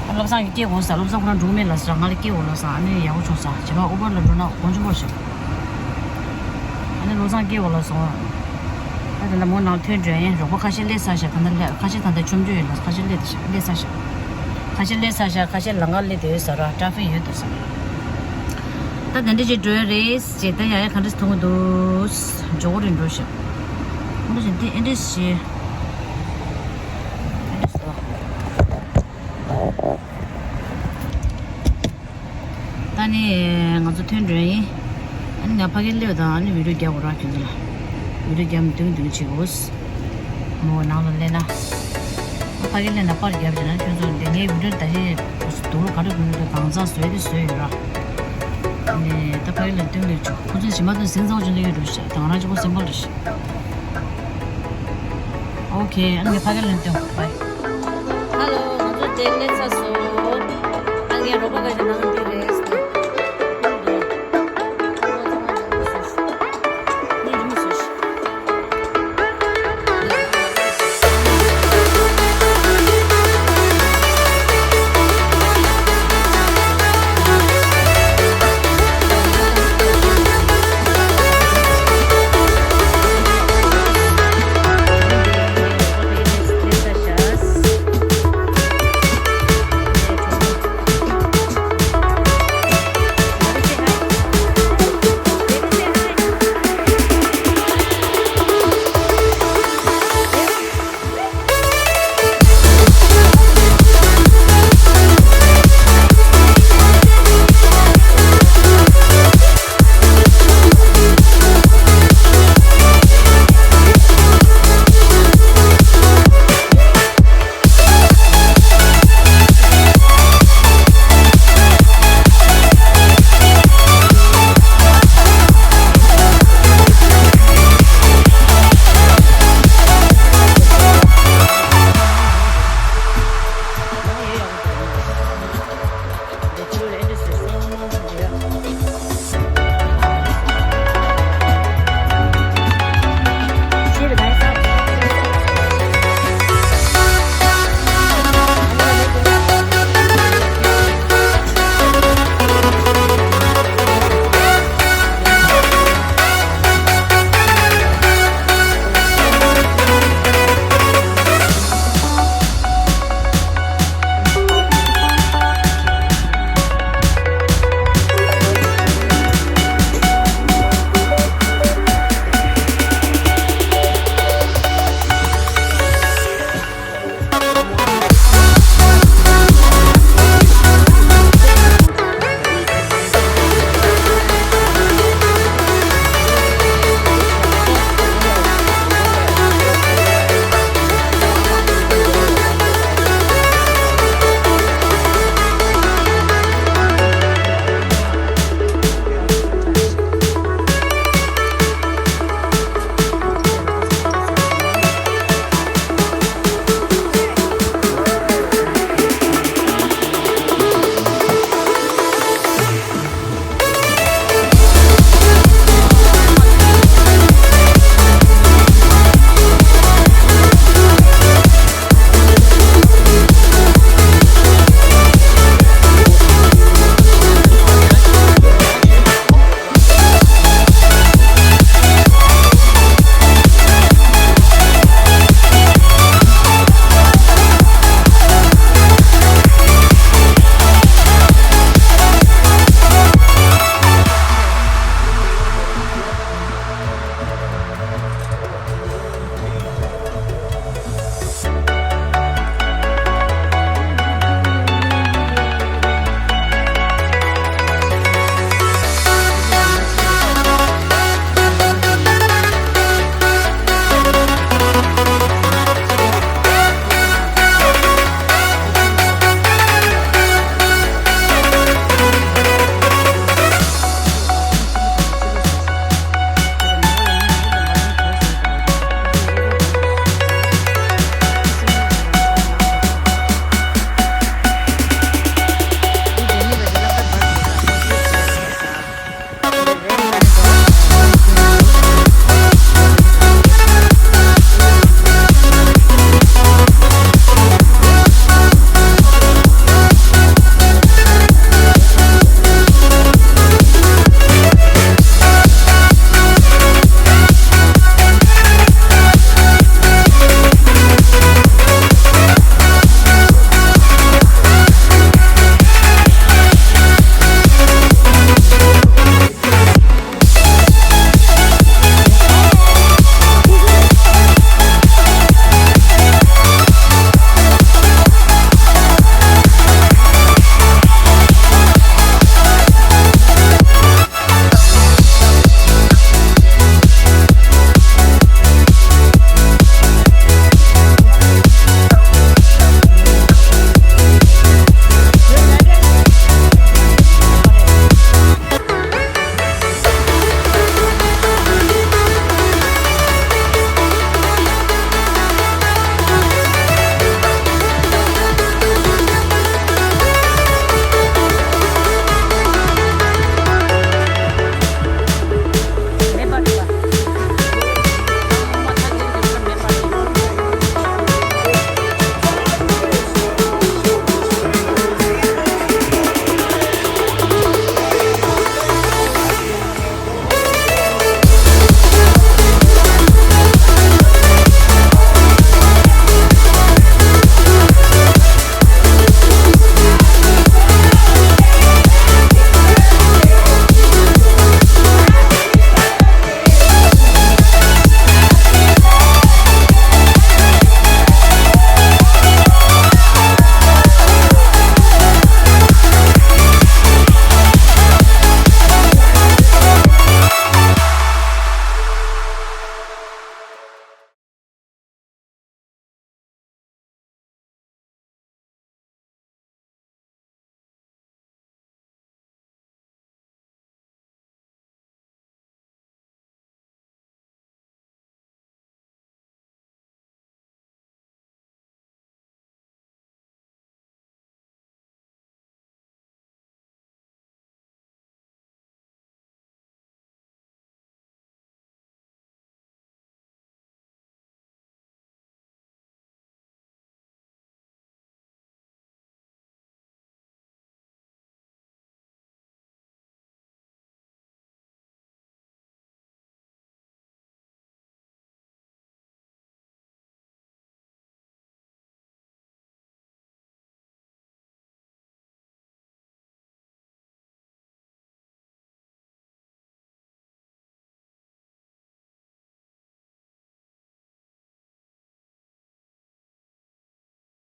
ཨ་བློ་བཟང་གིས་སྐྱེལ་དགོས་ཟེར། བློ་བཟང་ཁོ་རང་འགྲོ་མེད་ལབ་ཟེར། ང་ལ་སྐྱེལ་དགོས་ལབ་ཟེར། ཨ་ནི་ཡག་པོ་བྱུང་ཟེར། བྱས་པ་ཨུ་བར་ལ་འགྲོ་ན་དགོང་ཆུ་འབོར་ཞིག་ཨ་ནི་བློ་བཟང་སྐྱེལ་དགོས་ལབ་སོང་། ཨ་ད་ལྟ་མོ་ནང་ཐོན་འགྲོ་ཡིན། རོགས་པ་ཁ་ཤས་སླེབས་ཚར་ཤག་ད་ལྟ་ཁ་ཤས་ད་ལྟ་མཆོང་རྒྱུ་ཡོད་ལ། ཁ་ཤས་སླེབས་ཤག་སླེབས་ཚར་ཤག་ཁ་ཤས་སླེབས་ཚར་ཤག་ཁ་ཤས་ལམ་ཁར་སླེབས་བསྡད་ཡོད་ཟེར་ར། ཊ་ཕིག་ཡོད་འདུག་ཟེར། ད་དེ་འདྲ་ཅིག་འགྲོ་ཡ་རེད་ཅེས། ད་ཡ་ཡ་ག་འདྲ་ཞིག་མཐོང་གི་འདུག་འཇོག་གི་རེད་འགྲོ་ཞིག་འདྲ་ཞིག་འདི་ཨེ་འདྲ་ཞིག་ད་ནི་ང་ཚོ་ཐོན་འགྲོ་ཡིན། ཨ་ནི་ང་ཕ་གིར་སླེབས་དང་། ཨ་ནི་བི་ཌི་ཡོ་རྒྱག་དགོས་ར། ཁྱོད་ཚོ་ལ་བི་ཌི་ཡོ་རྒྱག་མི་འདུག་འདུག་བྱེད་དགོས། མོ་ནང་ལ་སླེབས་ན། ཕ་གིར་སླེབས་ན་པར་རྒྱབ་བྱས་ན། ཁྱོད་ཚོ་འདི་ངའི་བི་ཌི་ཡོ་ད་ཅི་དུག་ལོག་ག་རེ་གོན་གྱི་འདུག་གང་ཚང་བཟོས་ཏེ་བཟོས་ཡོད་ར། ཨ་ནི་ད་ཕ་གིར་སླེབས་སྟོན་ལེགས་བྱུང་། ཁོ་ཚོ་ཞིམ་པ་དང་ཟིང་ཚང་ཅིག་སླེབས་ཡོད་འགྲོ་ཤག་ད་ང་རང་གཅིག་པོ་སེམས་པ་རེད་ཤག་ཨོ་ཁེ། ཨ་ནི་ཕ་གིར་སླེབས་སྟོན། བྷའི། ཧེ་ལོ། ང་ཚོ་དེ་སླེབས་ཚར་